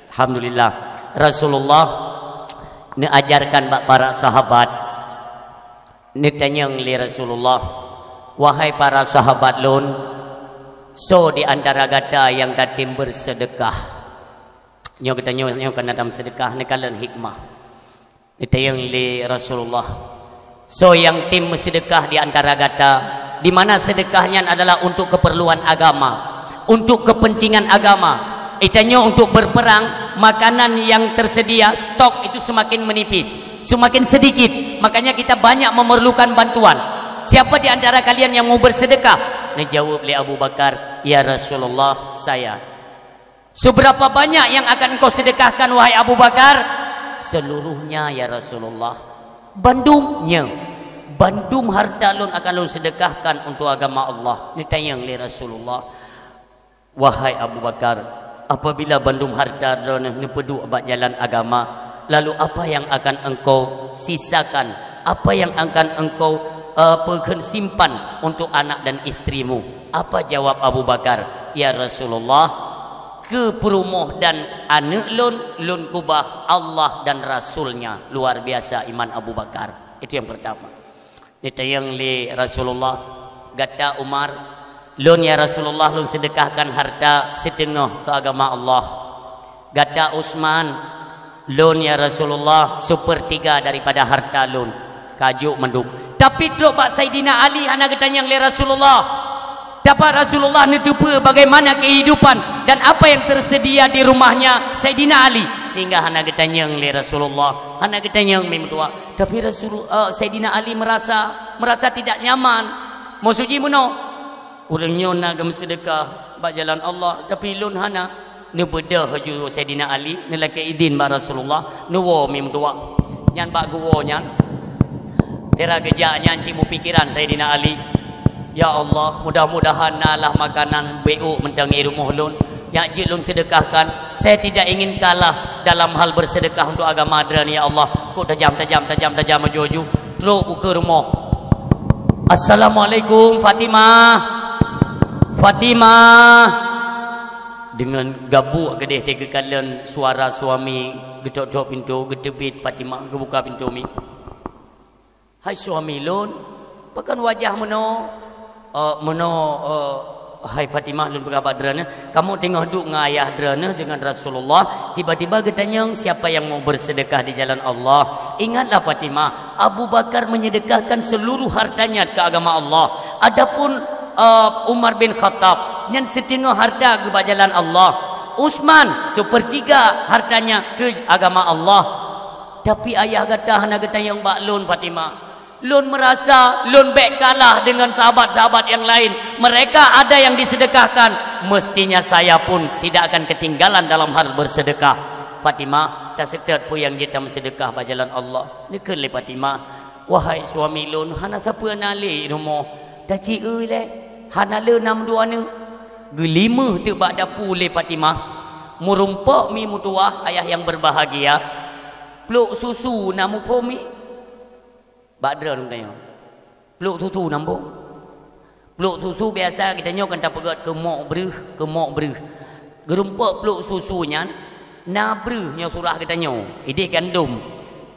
Alhamdulillah. Rasulullah neuajarkan bak para sahabat. Neutanyong lé Rasulullah, "Wahai para sahabat lôn, soe di antara gata nyang tatem bersedekah?" Nyoe geutanyoe nyoe kana tam sedekah, neukalon hikmah. Neutanyong lé Rasulullah, "Soe nyang tem meusedekah di antara gata, di mana sedekah nyan adalah untuk keperluan agama, untuk kepentingan agama?" Geutanyoe untuk berperang, makanan yang tersedia, stok itu semakin menipis, semakin sedikit. Makanya kita banyak memerlukan bantuan. "Siapa di antara kalian yang mau bersedekah?" Neujaweueb lé Abu Bakar, "Ya Rasulullah, saya." "Seberapa banyak yang akan engkau sedekahkan, wahai Abu Bakar?" "Seluruhnya, ya Rasulullah." "Bandum?" "Nyo, bandum harta lôn akan lôn sedekahkan untuk agama Allah." Neutanyong lé Rasulullah, "Wahai Abu Bakar, apabila bandum harta droeneuh neupeuduek bak jalan agama, lalu apa yang akan engkau sisakan? Apa yang akan engkau, eh, peukheun simpan untuk anak dan istrimu?" Apa jawab Abu Bakar? "Ya Rasulullah, keu peurumoh dan aneuëk lôn, lôn keubah Allah dan Rasul-Nya." Luar biasa iman Abu Bakar. Itu yang pertama. Neutanyong lé Rasulullah, "Gata Umar?" "Lôn, ya Rasulullah, lôn sedekahkan harta siteungoh keu agama Allah." "Gata Utsman?" "Lôn, ya Rasulullah, sepertiga daripada harta lôn." Ka jok mandum. Tapi trok bak Saidina Ali hana geutanyong lé Rasulullah. Teuma Rasulullah neuteupeue bagaimana kehidupan dan apa yang tersedia di rumahnya Saidina Ali, sehingga hana geutanyong lé Rasulullah, hana geutanyong mi meutuwah. Tapi Rasul, eh, Saidina Ali merasa, merasa tidak nyaman. Maksud jih meunoe, "Ureuëng nyoe na geumeusedekah bak jalan Allah, tapi lôn hana." Neubeudôh laju Saidina Ali, neulakèe idhin bak Rasulullah, neuwoe mi meutuwah. Nyan bak geuwoe nyan, sira geujak nyan cit meupikiran Saidina Ali, "Ya Allah, mudah-mudahan na lah makanan beuôk mantong i rumoh lôn, nyang jeuet lôn sedekahkan. Saya tidak ingin kalah dalam hal bersedekah untuk agama Droeneuh, ya Allah." Kok tajam, tajam, tajam, tajam laju-laju. Trok buka rumoh. "Assalamualaikum, Fatimah. Fatimah." Deungon gabuk geudeh teuka kalon suara suami geutok-tok pintoe, geuteubiet Fatimah, geubuka pintoe mi. "Hai suami lôn, pakon wajah meunoe?" "Eh, meunoe, eh, hai Fatimah, lôn peugah bak droeneuh, kamoe teungoh duek ngon ayah droeneuh deungon Rasulullah, tiba-tiba geutanyong siapa yang mau bersedekah di jalan Allah. Ingatlah Fatimah, Abu Bakar menyedekahkan seluruh hartanya ke agama Allah. Adapun, eh, Umar bin Khattab, nyan siteungoh harta geuh bak jalan Allah. Utsman, sepertiga hartanya ke agama Allah. Tapi ayah gata hana geutanyong bak lôn, Fatimah. Lôn meurasa lôn bèk kalah deungon sahabat-sahabat nyang laén. Mereka ada yang disedekahkan, mestinya saya pun tidak akan ketinggalan dalam hal bersedekah. Fatimah, taseutôt peue nyang jeuet tameuseudekah bak jalan Allah. Neukheun lé Fatimah, "Wahai suami lôn, hana sapeue na lé rumoh. Taci-eu lé, hana lé na meudua aneuk." Geulimeue teuk bak dapu lé Fatimah. Meurumpok mi meutuwah, ayah yang berbahagia. Pluek susu na muphom mi? Bak droeneuh geutanyoe. Pluek susu na muphom? Pluek susu biasa geutanyoe kan tapeugét keu mok breuh, keu mok breuh. Geurumpok pluek susu nyan, na breuh nyoe surah geutanyoe, idéh gandom.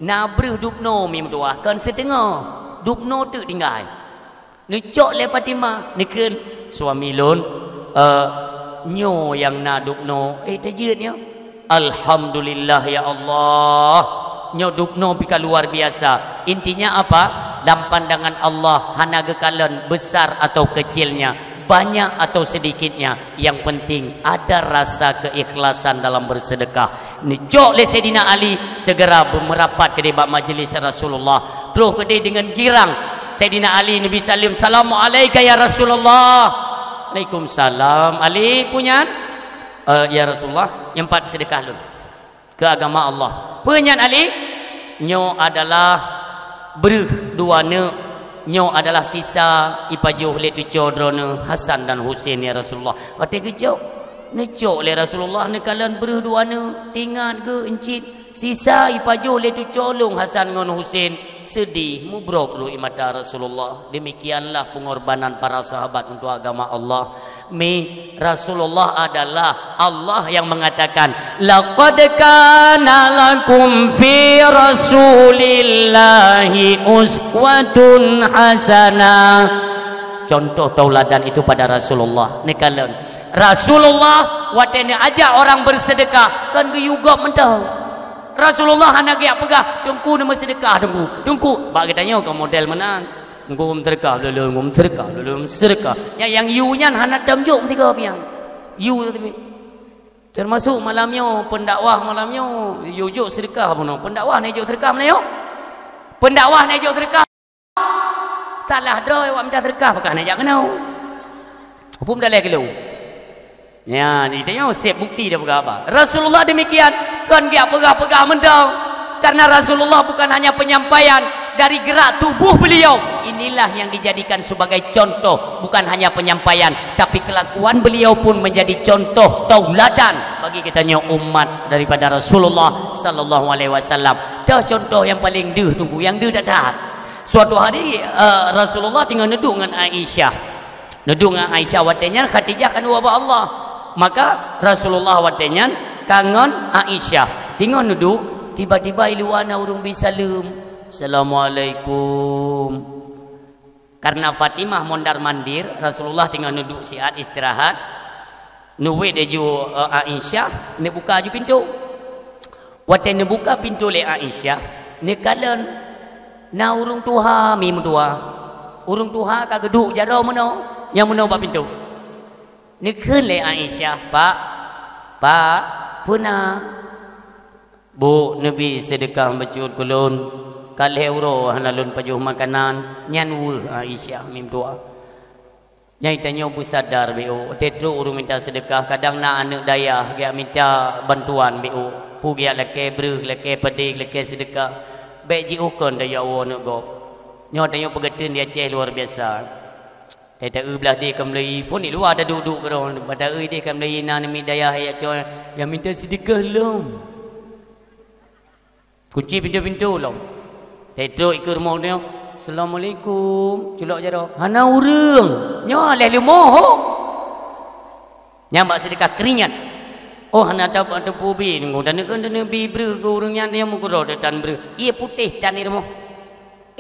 Na breuh dubnoe mi meutuwah, kon siteungoh, dubnoe teuk tinggai. Neucok lé Fatimah, neukheun, "Suami lôn, eh, nyoe nyang na dubnoe, eh, tajeuet nyoe." "Alhamdulillah, ya Allah. Nyoe dubnoe pih ka luar biasa." Intinya apa? Dalam pandangan Allah hana geukalon besar atau kecilnya, banyak atau sedikitnya. Yang penting ada rasa keikhlasan dalam bersedekah. Neucok lé Saidina Ali, segera beumerapat keudéh bak majlis Rasulullah. Troh keudéh deungon girang. Saidina Ali, Nabi saleuem, "Salamu'alaika ya Rasulullah." "Waalaikumsalam." "Ali, peue nyan?" "Eh, ya Rasulullah, nyoe pat seudeukah lôn keu agama Allah." "Peue nyan, Ali?" "Nyoe adalah breuh dua neuk. Nyoe adalah sisa ipajoh lé cuco droeneuh Hasan dan Husein, ya Rasulullah." Watée geucok, neucok lé Rasulullah, neukalon breuh dua neuk, teuingat geuh, "Euncit, sisa ipajoh lé cuco lôn Hasan ngon Husein." Seudeh, mubrok ruh ie mata Rasulullah. Demikianlah pengorbanan para sahabat untuk agama Allah. Mi, Rasulullah adalah Allah yang mengatakan, "Laqad kana lakum fi Rasulillahi uswatun hasanah." Contoh tauladan itu pada Rasulullah. Neukalon. Rasulullah watée neuajak orang bersedekah, kon geuyue gob mantong. Rasulullah hana geujak peugah, "Teungku, neumeuseudekah, Teungku." "Teungku, bak geutanyoe kon model meunan. Teungku, meuseudeukah lôn, meuseudeukah lôn, meuseudeukah." Nyang, nyang yue nyan hana tom jok meusigoe pian. Yue teubiet. Teumasok malam nyoe, pendakwah malam nyoe, yue jok seudeukah bunoe. Pendakwah na jok seudeukah malam nyoe? Pendakwah na jok seudeukah? Salah droe awak minta seudeukah, pakon hana jak keunoe. Hukôm daleh keu lôn. Ya, ni tengok sép bukti dia peugah apa. Rasulullah demikian, kon geujak peugah-peugah mantong. Karena Rasulullah bukan hanya penyampaian dari gerak tubuh beliau. Inilah yang dijadikan sebagai contoh, bukan hanya penyampaian, tapi kelakuan beliau pun menjadi contoh tauladan bagi kita nyoe umat daripada Rasulullah sallallahu alaihi wasallam. Dah contoh yang paling deuh tunggu, yang deuh that-that. Suatu hari, eh, Rasulullah tinggal neuduek ngon Aisyah. Neuduek ngon Aisyah watée nyan Khadijah ka neuwoe bak Allah. Maka Rasulullah watée nyan ka ngon Aisyah. Tinggal neuduek, tiba-tiba i luwa na ureuëng bi saleuem. "Assalamualaikum." Karena Fatimah mondar-mandir, Rasulullah tinggal neuduek siat istirahat. Neuwét laju, eh, Aisyah, neubuka laju pintoe. Watée neubuka pintoe lé Aisyah, neukalon na ureuëng tuha mi meutuha. Ureuëng tuha ka geuduek jaroe meunoe, nyang meunoe bak pintoe. Neukheun lé Aisyah, "Pak, Pak, peue na?" "Bu, neubi seudeukah bacut keu lôn. Ka lhée uroe hana lôn pajoh makanan." Nyan weueh Aisyah mi meutuha. Nyang tanyoe beusadar B O, watée trok ureuëng minta seudeukah, kadang na aneuëk dayah geujak minta bantuan B O. Peue geujak lakée breueh, lakée padé, lakée seudeukah. Bék jiôh kon tayue woe aneuëk gob. Nyoe tanyoe peugah teun di Aceh luar biasa. Tata eu blah di ka meulai, phon di luwa taduek-duek keudroe. Bata eu ideh ka meulai na namiet dayah jak cok, nyang minta seudeukah lom. Kunci pintoe-pintoe lom. Teutrok ikeue rumoh nyoe, "Assalamualaikum." Culok jaroe. Hana ureuëng. Nyoe lheueh leumo ho. Nyang bak seudeukah keuringat. Oh, hana ta-, teupeu bi nunggu. Dan keu neubi breueh keu ureuëng nyan, nyang meukeudroe tan breueh. Ié putéh tan di rumoh.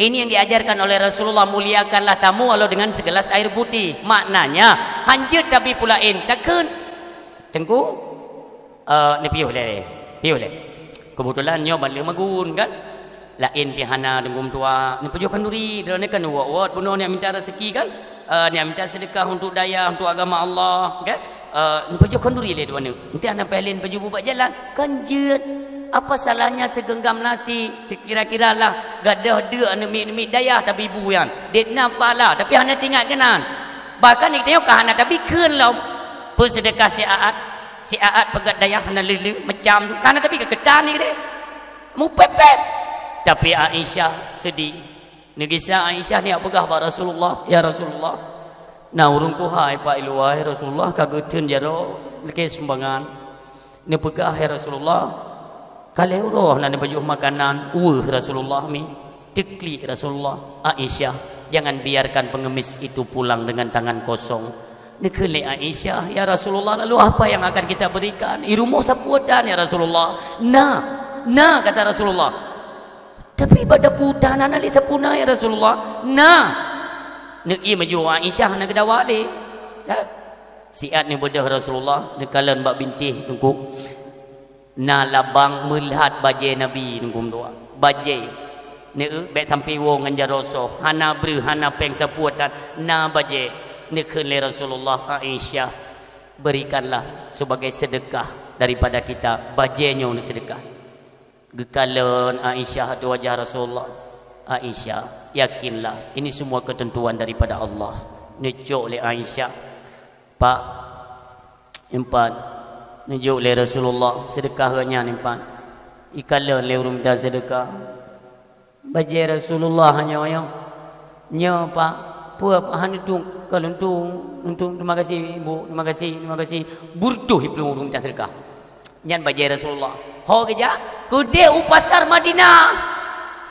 Ini yang diajarkan oleh Rasulullah, muliakanlah tamu walau dengan segelas air putih. Maknanya, hanjeuet tabi pulaén, takheun, "Teungku, eh, neupiôh lé, piôh lé." Keubeutulan nyoe ban lheueh magun kan. Laén pih hana teungku meutuah, neupajoh khanduri, droeneuh kan wot-wot bunoe nyang minta raseuki kan. Eh, nyang minta seudeukah untuk dayah, untuk agama Allah, kan? Eh, neupajoh khanduri lé droeneuh. Enti hana payah lé neupajoh bubak jalan, kan jeuet. Apa salahnya segenggam nasi, sekira-kira lah gadoh deuk aneuk miet-miet dayah tabi bu nyan. Dek na pahala, tapi hana teuingat keunan. Bahkan di tanyoe ka hana tabi kheun lom. Peuseudeukah siaat, siaat peugét dayah hana leuh-leuh, macam tu. Ka na tapi keu keutan ni deh. Mupép-pép. Tapi Aisyah seudeh. Neugisa Aisyah neujak peugah bak Rasulullah, "Ya Rasulullah, na ureuëng tuha i luwa, ya Rasulullah, ka geutheun jaroe lakée sumbangan." Neupeugah, "Ya Rasulullah, ka lhée uroe na neupajoh makanan." Weueh Rasulullah mi, teuklik Rasulullah, "Aisyah, jangan biarkan pengemis itu pulang dengan tangan kosong." Neukheun lé Aisyah, "Ya Rasulullah, lalu apa yang akan kita berikan? I rumoh sapeue tan, ya Rasulullah?" "Na, na," kata Rasulullah. "Tapi bak dapu tan hana lé sapeue na, ya Rasulullah." "Na." Neuié maju Aisyah hana geudawa lé. Siat neubeudôh Rasulullah, neukalon bak bintéh teungku. Na labang meulat bajée Nabi teungku meutuah. Bajée. Neu bék sampoe woe ngon jaroe soh, hana breuh, hana péng sapeue tan, na bajée. Neukheun lé Rasulullah, "Aisyah, berikanlah sebagai sedekah daripada kita, bajée nyoe neuseudeukah." Geukalon Aisyah ateueh wajah Rasulullah. "Aisyah, yakinlah, ini semua ketentuan daripada Allah." Neucok lé Aisyah. Pak, empat. Neujok lé Rasulullah, seudeukah geuh nyan empat. Ikalon lé ureuëng mita seudeukah. Bajée Rasulullah nyoe, nyoe. "Nyoe, Pak, peue, Pak, hana tueng?" "Ka lôn tueng, lôn tueng. Terima kasih, Ibu. Terima kasih, terima kasih." Beureutoh iplueng ureuëng mita seudeukah. Nyan bajée Rasulullah. Ho geujak, keudeh u pasar Madinah.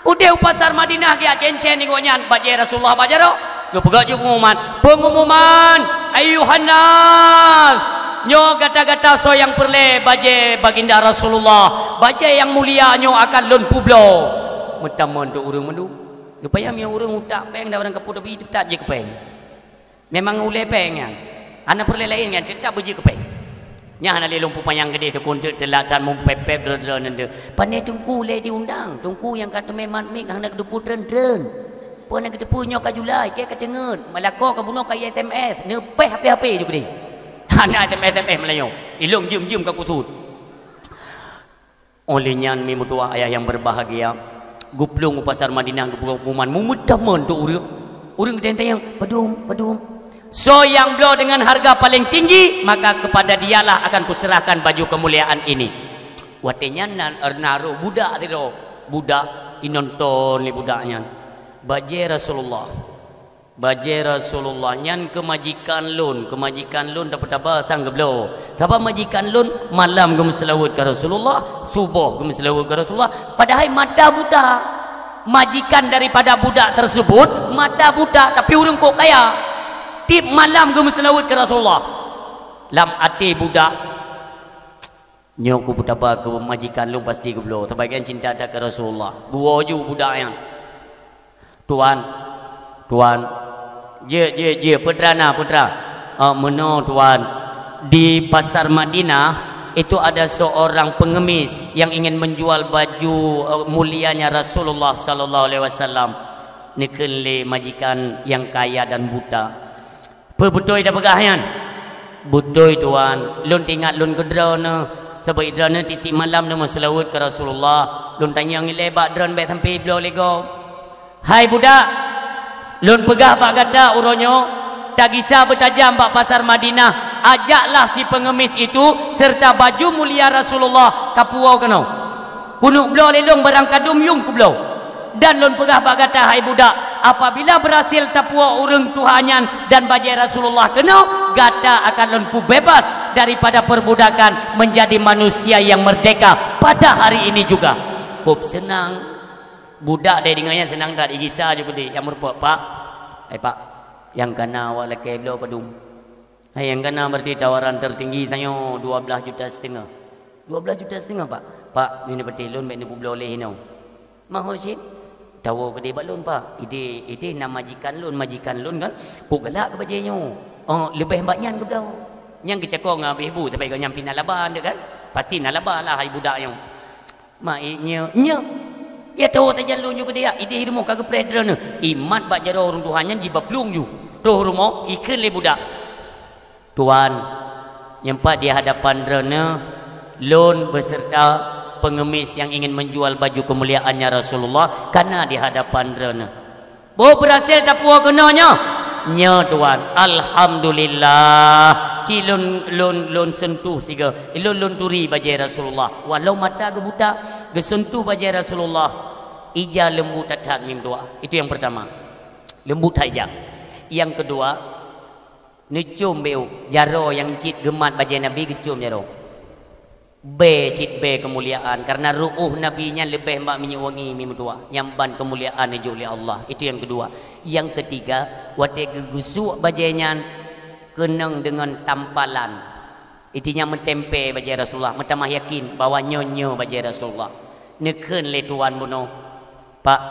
Udeh u pasar Madinah geujak cen-cen nibak nyan, bajée Rasulullah bak jaroe. Geupeugah ju pengumuman, "Pengumuman, ayuhan nas! Nyoe gata-gata soe nyang peureulée bajée Baginda Rasulullah, bajée nyang mulia nyoe akan lôn peubloe." Meutamong tu ureuëng mandum. Supaya meunyoe ureuëng utak péng dan ureuëng kapot tapi teutap jikeu péng. Memang ulée péng nyan. Hana peureulée laén nyan, teutap beujeuet keu péng. Nyan hana lé lôn peupanyang keudeh, teukon teuk teulatan mupép-pép droe-droe nyan teuh. Pane teungku lé diundang, teungku nyang ka teumé mat mic hana geuteupeue treun-treun. Peue hana geuteupeue nyoe ka Julai, kée ka teungeut, meulakoe ka bunoe ka i S M S, neupéh H P-H P ju keudeh. Hana S M S, S M S Meulayu. Ilong jeuem-jeuem ka kusut. Óh lheueh nyan, mi meutuah ayah nyang berbahagia, geuplueng u pasar Madinah geupeugah pengumuman, meutamong tu ureuëng. Ureuëng geutanyong, "Padum, padum?" "Soe nyang bloe dengan harga paling tinggi, maka kepada dialah akan kuserahkan baju kemuliaan ini." Watée nyan na, na rôh budak sidroe. Budak, inonton lé budak nyan. Bajée Rasulullah. Bajée Rasulullah nyan keu majikan lôn, keu majikan lôn taba-taba sang geubloe. Sabab majikan lôn malam geumeuseulaweuet keu Rasulullah, suboh geumeuseulaweuet keu Rasulullah, padahai mata buta. Majikan daripada budak tersebut mata buta, tapi ureuëng kok kaya. Tiep malam geumeuseulaweuet keu Rasulullah. Lam até budak, "Nyoe kupeutaba keu majikan lôn pasti geubloe, sabab gobnyan cinta that keu Rasulullah." Geuwoe ju budak nyan. "Tuan, tuan." "Jeuet, jeuet, jeuet, peue teuma na, peue teuma?" "Ah, meunoe, tuan. Di pasar Madinah, itu ada seorang pengemis yang ingin menjual baju, eh, mulianya Rasulullah sallallahu alaihi wasallam." Neukheun lé majikan nyang kaya dan buta. "Peue beutôi tapeugah nyan?" "Beutôi, tuan. Lôn teuingat lôn keu droeneuh. Sabab droeneuh tiep-tiep malam neumeuseulaweuet keu Rasulullah. Lôn tanyong ilée bak droeneuh bék sampoe bloe lé gob." "Hai budak, lôn peugah bak gata uroe nyoe, tagisa beutajam bak pasar Madinah, ajaklah si pengemis itu serta baju mulia Rasulullah kapuwoe keunoe. Keuneuk bloe lé lôn barang kadum nyang kubloe. Dan lôn peugah bak gata, hai budak, apabila berhasil tapuwoe ureuëng tuha nyan dan bajée Rasulullah keunoe, gata akan lôn peubeubaih daripada perbudakan menjadi manusia yang merdeka pada hari ini juga." Kop seunang. Budak deh deungon nyan seunang that, igisa ju keudeh nyang meurumpok, "Pak, hai Pak, nyang kana awak lakée bloe padum?" "Hai, nyang kana berarti tawaran tertinggi tanyoe dua belas juta setengah." "Dua belas juta setengah, Pak?" "Pak, nyoe patéh lôn bék neupeubloe lé inoe." "Mahôi cit?" "Tawoe keudeh bak lôn, Pak. Ideh, ideh na majikan lôn, majikan lôn kan, kok galak keu bajée nyoe. Oh, leubeh bak nyan geubloe." Nyan geucakong ngon abéh bu, tapi gobnyan pih na laba deh kan. Pasti na laba lah hai budak nyoe. "Mak, i nyoe, nyoe. Ya tawoe tajak lôn ju keudeh, ideh rumoh ka geupreh droeneuh." Imat bak jaroe ureuëng tuha nyan jiba plueng ju. Troh rumoh, ikheun lé budak. "Tuan, nyang pat di hadapan droeneuh, lôn beserta pengemis yang ingin menjual baju kemuliaannya Rasulullah kana di hadapan droeneuh." "Boh berhasil tapuwoe keunoe nyoe?" "Nyoe, Tuan." "Alhamdulillah, Lôn, lôn, lôn sentuh sigoe, lôn, lôn turi bajèe Rasulullah. Walau mata geubuta, geusentuh bajèe Rasulullah, ija leumbut that-that mi meutuwah. Itu yang pertama. Leumbut that ija. Yang kedua, neucôm bèe, jaroe nyang cit geumat bajèe Nabi geucôm jaroe. Bèe cit bèe keumuliaan, karena ru'uh Nabi nyan leubeh bak minyeuk wangi mi meutuwah, nyan ban keumuliaan neujok lé Allah. Itu yang kedua. Yang ketiga, watèe geugeusuek bajèe nyan keunong deungon tampalan. Itu nyan meutempè bajèe Rasulullah, meutamah yakin bahwa nyoe, nyoe bajèe Rasulullah. Neukheun lé tuan bunoe, "Pak,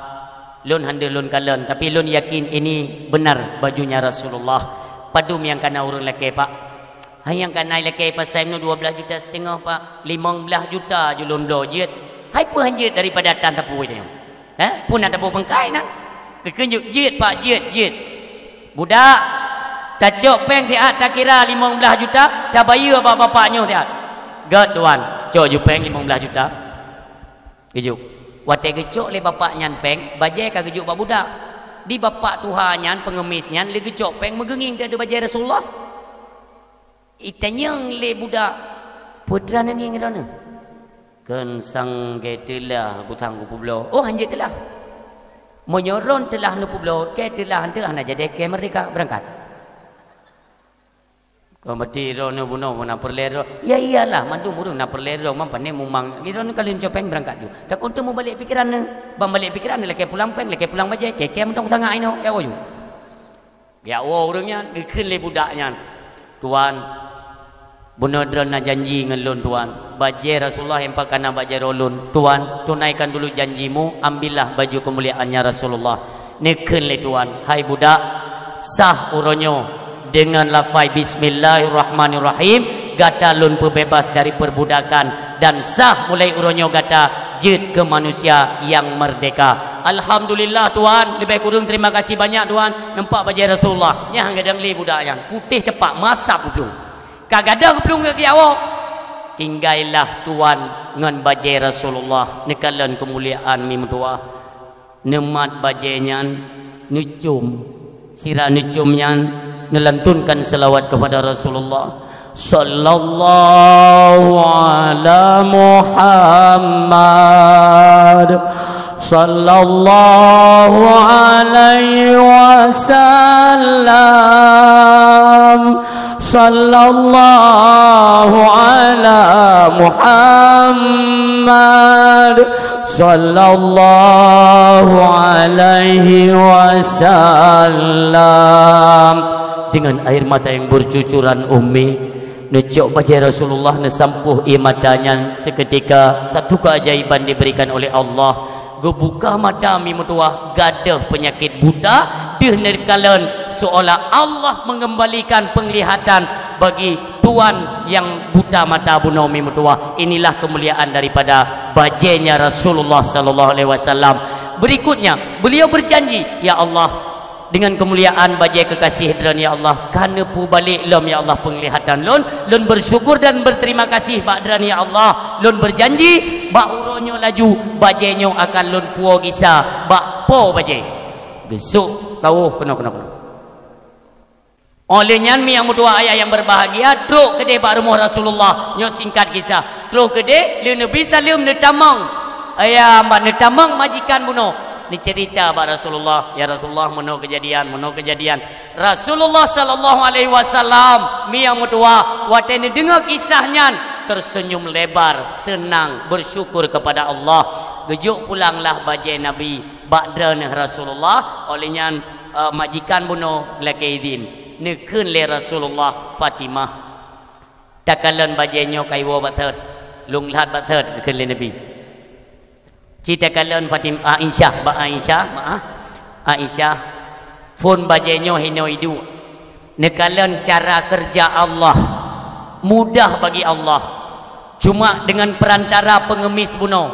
lôn han deuh lôn kalon, tapi lôn yakin ini benar bajunya Rasulullah. Padum nyang kana ureueng lakèe, Pak?" "Hai, nyang kana lakèe pasai meunoe dua blaih juta siteungoh, Pak." "Limong blaih juta ju lôn bloe jeuet." "Hai, peue han jeuet daripada tan tapue nyoe? Hah? Peue na tapue bangkai na?" Geukheun jeuet, "Jeuet, Pak, jeuet, jeuet." "Budak, tacok pèng siat takira limong blaih juta, tabayeue bak bapak nyoe siat." "Gèt, tuan." Cok ju pèng limong blaih juta. Geujok. Watèe geucok lé bapak nyan pèng, bajèe ka geujok bak budak. Di bapak tuha nyan, peungemis nyan, lé geucok pèng meugeungieng di ateueh bajèe Rasulullah. Itanyong lé budak, "Peue teuma neungieng droeneuh?" "Kheun sang kèe teulah butang kupeubloe." "Oh, han jeuet teulah. Meunyoe droen teulah neupeubloe, kèe teulah han teuh hana jadi kèe meurdeka, beurangkat." Ka meuti droeneuh bunoe, meunan peureulèe droe. Ya iyalah, mandum ureueng na peureulèe droe, man pané mumang. Droeneuh ka lheueh cok pèng beurangkat ju. Takot teuh mubalek pikeran neuh. Ban balek pikeran neuh lakèe pulang pèng, lakèe pulang bajèe, kèe-kèe mantong tangan inoe, ya woe ju. Ya woe ureueng nyan, geukheun lé budak nyan. "Tuan, bunoe droeneuh na janji ngon lôn, Tuan. Bajèe Rasulullah nyang pat kana bak jaroe lôn. Tuan, tunaikan dulu janjimu, ambillah baju kemuliaannya Rasulullah." Neukheun lé tuan, "Hai budak, sah uroe nyoe deungon lafai bismillahirrahmanirrahim, gata lôn peubeubaih dari peurbudakan, dan sah mulai uroe nyoe gata jeuet keu manusia nyang meurdeka." "Alhamdulillah, Tuan, leubeh kureueng terima kasih banyak, Tuan." Nampak bajèe Rasulullah, nyang gadang lé budak nyan, putéh tepak, masab geuplueng. Ka gadôh geuplueng keu kiawoe. Tinggailah tuan ngon bajèe Rasulullah, neukalon keumuliaan mi meutuwah. Neumat bajèe nyan, neucôm. Sira neucôm nyan, neulantunkan selawat kepada Rasulullah. Sallallahu ala Muhammad. Sallallahu alaihi wasallam. Sallallahu ala Muhammad. Sallallahu alaihi wasallam. Dengan air mata yang bercucuran, Ummi, neucok bajèe Rasulullah, neusampôh ié mata nyan. Seketika, satu keajaiban diberikan oleh Allah. Geubuka mata mi meutuwah, gadôh peunyakét buta, deuh neukalon, seolah Allah mengembalikan penglihatan bagi tuan nyang buta mata bunoe mi meutuwah. Inilah kemuliaan daripada bajènya Rasulullah sallallahu alaihi wasallam. Berikutnya, beliau berjanji, "Ya Allah, dengan kemuliaan bajèe kekasih Droeneuh, ya Allah, ka neupeubalék lom, ya Allah, penglihatan lôn. Lôn bersyukur dan berterima kasih bak Droeneuh, ya Allah. Lôn berjanji, bak uroe nyoe laju, bajèe nyoe akan lôn puwoe gisa bak po bajèe." Geusok kawöh keunoe, keunoe, keunoe. Óh lheueh nyan, mi nyang meutuwah, ayah nyang berbahagia, trok keudéh bak rumoh Rasulullah. Nyoe singkat kisah. Trok keudéh, lé Nabi saleuem, neutamong. Ayah, bak neutamong majikan bunoe. Neuceurita bak Rasulullah, "Ya Rasulullah, meunoe keujadian, meunoe keujadian." Rasulullah sallallahu alaihi wasallam, mi nyang meutuwah, watèe neudeungoe kisah nyan, tersenyum lebar, senang, bersyukur kepada Allah. Geujok pulanglah bajèe Nabi bak Droeneuh Rasulullah. Óh lheueh nyan, eh, majikan bunoe lakèe idhin. Neukheun lé Rasulullah, "Fatimah, takalon bajèe nyoe kayue bak thot, lôn lhat bak thot," geukheun lé Nabi. "Ci takalon Fatim-, Aisyah, bak Aisyah, maaf, Aisyah, phon bajèe nyoe hinoe iduek. Neukalon cara keureuja Allah, mudah bagi Allah. Cuma deungon peurantara peungeumis bunoe,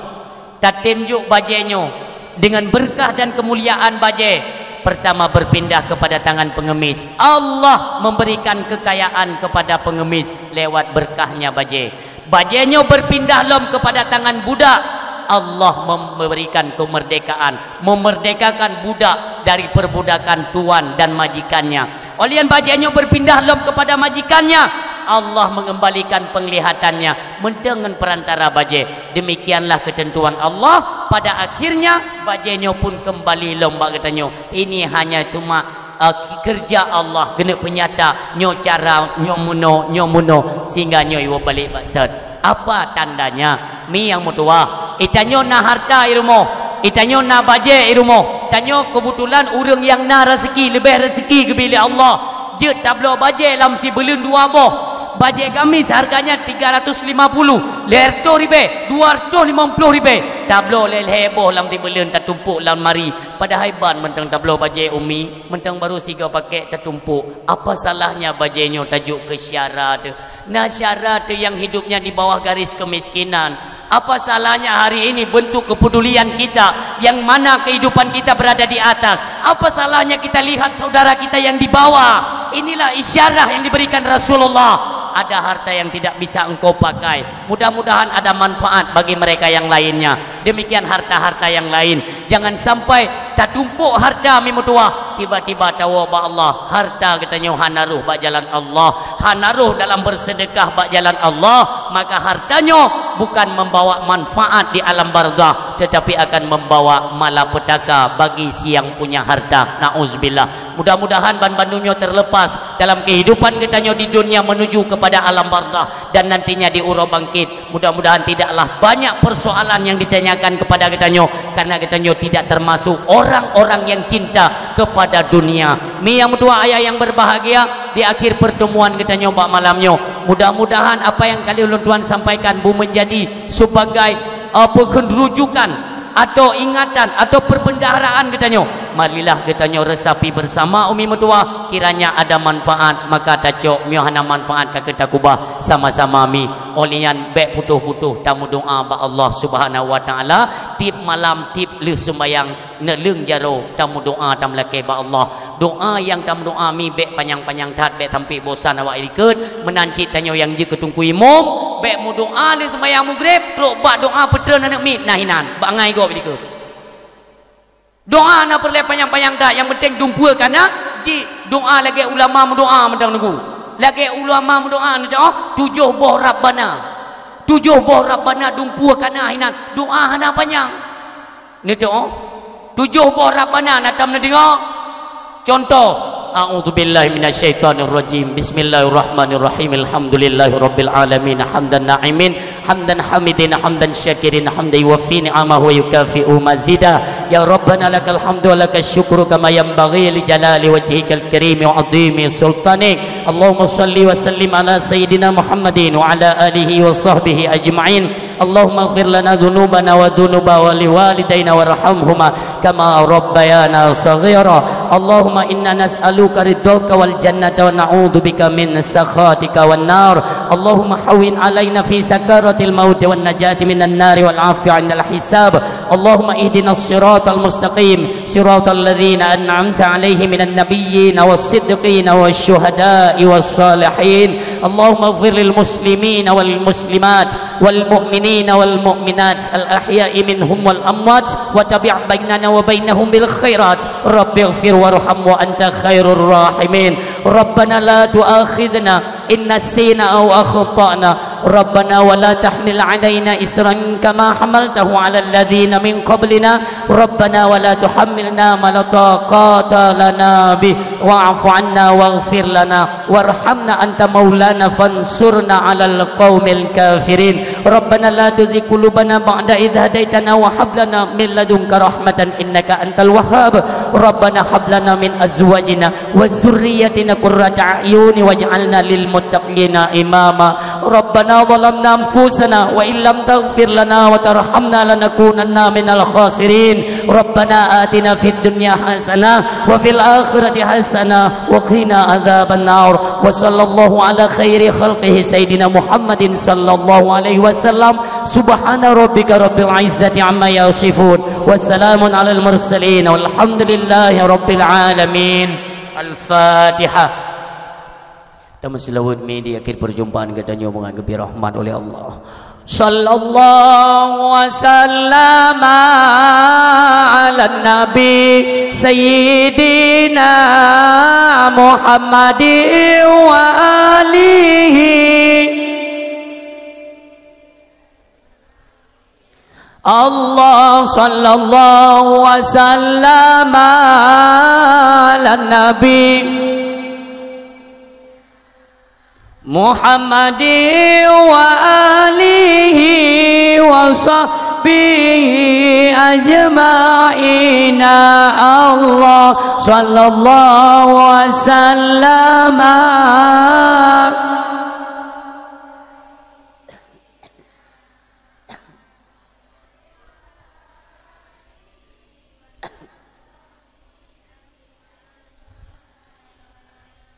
tatem jok bajèe nyoe, deungon beureukat dan keumuliaan bajèe, pertama berpindah kepada tangan pengemis. Allah memberikan kekayaan kepada pengemis lewat berkahnya bajèe. Bajèe nyoe berpindah lom kepada tangan budak. Allah memberikan kemerdekaan, memerdekakan budak dari perbudakan tuan dan majikannya. Óh lheueh nyan bajèe nyoe berpindah lom kepada majikannya. Allah mengembalikan penglihatannya mantong ngon perantara bajée. Demikianlah ketentuan Allah, pada akhirnya bajée nyoe pun kembali lom bak geutanyoe. Ini hanya cuma, eh, kerja Allah geuneuk peunyata nyoe cara, nyoe meunoe, nyoe meunoe, sehingga nyoe iwoe balek bak sot. Apa tandanya? Mi nyang meutuwah, itanyoe na harta i rumoh, itanyoe na bajée i rumoh, tanyoe keubeutulan ureuëng nyang na raseuki, leubeh raseuki geubri lé Allah. Jeuet tabloe bajée lam sibuleuen dua boh. Bajée gamis harganya tiga ratus lima puluh, lhée reutôh ribée, dua reutôh limong ploh ribée. Tabloe lhée-lhée boh lam sibuleuen, tatumpok lam lemari. Padahai ban mantong tabloe bajée umi, mantong barô sigoe pakèk, tatumpok. Apa salahnya bajée nyoe tajok keu syara teuh? Na syara teuh nyang hidupnya di bawah garis kemiskinan. Apa salahnya hari ini bentuk kepedulian kita, yang mana kehidupan kita berada di atas? Apa salahnya kita lihat saudara kita yang di bawah? Inilah isyarah yang diberikan Rasulullah. Ada harta yang tidak bisa engkau pakai, mudah-mudahan ada manfaat bagi mereka yang lainnya. Demikian harta-harta yang lain. Jangan sampai tatumpok harta mi meutuwah, tiba-tiba tawoe bak Allah, harta geutanyoe hana roh bak jalan Allah, hana roh dalam bersedekah bak jalan Allah, maka harta nyoe bukan membawa manfaat di alam barzakh, tetapi akan membawa malapetaka bagi si yang punya harta. Nauzubillah. Mudah-mudahan ban bandum nyoe terlepas dalam kehidupan geutanyoe di dunia menuju kepada alam barzakh dan nantinya di uroe bangkit. Mudah-mudahan tidaklah banyak persoalan yang ditanyakan kepada geutanyoe, karena geutanyoe tidak termasuk orang-orang yang cinta kepada dunia. Mi nyang meutuwah ayah yang berbahagia, di akhir pertemuan geutanyoe bak malam nyoe, mudah-mudahan apa yang kali ulôn tuan sampaikan bu menjadi sebagai, eh, peukheun rujukan atau ingatan atau perbendaharaan geutanyoe. Marilah geutanyoe resapi bersama umi meutuwah, kiranya ada manfaat, maka tacok, meunyoe hana manfaat, ka keuh takubah sama-sama mi. Óh lheueh nyan bék putôh-putôh tameudoá bak Allah Subhanahu wa Taala, tiep malam, tiep lheueh seumayang, neuleueng jaroe tameudoá, tameulakée bak Allah. Doá nyang tameudoá mi bék panyang-panyang that, bék sampai bosan awak likot. Meunan cit tanyoe nyang jeuet keu teungku imum, bék meudoá lheueh seumayang Maghrib, trok bak doá peutreun aneuk miet na hinan, bak ngai gob likot. Doá na peureulée panyang-panyang that, nyang penting dumpeue kana jih doá lagée ulama meudoá mantong teungku. Lagée ulama meudoá mantong, tujoh boh Rabbana. Tujoh boh Rabbana dumpeue kana hinan, doá hana panyang. Neutoh, tujoh boh Rabbana na tam neudeungoe. Contoh, a'udzubillahi minasyaitonirrajim. Bismillahirrahmanirrahim. Alhamdulillahirabbil alamin. Hamdan na'imin, hamdan hamidin, hamdan syakirin, hamdan yuwafi ni'amahu wa yukafi'u mazida. Ya Rabbana lakal hamdu wa lakasy syukru kama yanbaghi li jalali wajhikal karimi wa 'azimi sultanik. Allahumma shalli wa sallim ala sayyidina Muhammadin wa ala alihi wa sahbihi ajma'in. Allahumma ighfir lana dzunubana wa dzunuba wali walidaina warhamhuma kama rabbayana shaghira. Allahumma inna nas'aluka ridhaka wal jannata wa na'udzubika min sakhatika wan nar. Allahumma hawwin 'alaina fi sakaratil mauti wan najati minan nari wal 'afwi 'indal hisab. Allahumma ihdinas siratal mustaqim, siratal ladzina an'amta 'alaihim minan nabiyyin was siddiqin was syuhada'i was salihin. Allahumma ighfir lil muslimina wal muslimat, wal mu'minina wal mu'minat, al ahya'i minhum wal amwat, wa tabi' bainana wa bainahum bil khairat. Rabbighfir warham wa anta khairur rahimin. Rabbana la tu'akhidna in nasina aw akhtana. Rabbana wa la tahmil 'alaina isran kama hamaltahu 'alal ladzina min qablina. Rabbana wa la tuhammilna ma la taqata lana bih, wa'fu 'anna waghfir lana warhamna anta maulana fansurna 'alal qaumil kafirin. Rabbana la tuzigh qulubana ba'da idh hadaitana wa hab lana min ladunka rahmatan innaka antal wahhab. Rabbana hab lana min azwajina wa dzurriyyatina qurrata a'yuni waj'alna lil muttaqina imama. Rabbana zalamna anfusana wa illam taghfir lana wa tarhamna lanakunanna minal khasirin. Rabbana atina fid dunya hasanah wa fil akhirati hasanah wa qina adzabannar. Wa sallallahu ala khairi khalqihi sayyidina Muhammadin sallallahu alaihi wasallam. Subhana rabbika rabbil izzati amma yasifun. Wa salamun alal mursalin. Walhamdulillahi rabbil alamin. Al-Fatihah. Tameuseulaweuet mi di akhir perjumpaan geutanyoe, mangat geubri rahmat oleh Allah. Sallallahu wa sallama ala nabi Sayyidina Muhammadin wa alihi. Allah sallallahu wasallam ala nabi Muhammadin wa alihi wa sahbihi ajma'in. Allah sallallahu wasallam.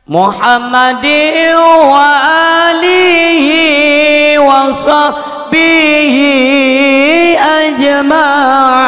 Muhammadin wa alihi wa sahbihi ajma'in.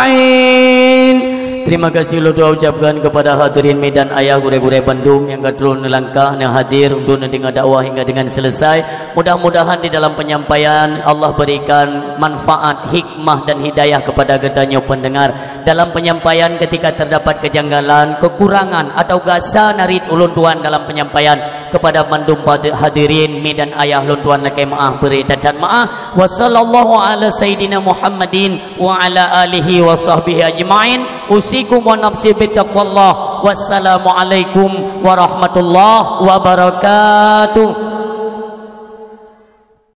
Terima kasih lôn ucapkan kepada hadirin mi dan ayah, gurée-gurée bandum nyang ka trok neulangkah, nyang hadir untuk neudeungoe dakwah hingga dengan selesai. Mudah-mudahan di dalam penyampaian Allah berikan manfaat, hikmah dan hidayah kepada geutanyoe pendengar. Dalam penyampaian ketika terdapat kejanggalan, kekurangan atau gasa narit ulôn tuan dalam penyampaian, kepada mandum padi-, hadirin mi dan ayah lôn tuan lakée meu'ah, bri that-that meu'ah. Wa sallallahu ala sayyidina Muhammadin wa ala alihi wa sahbihi ajma'in. Usikum wa nafsi bitaqwallah. Wassalamualaikum warahmatullahi wabarakatuh.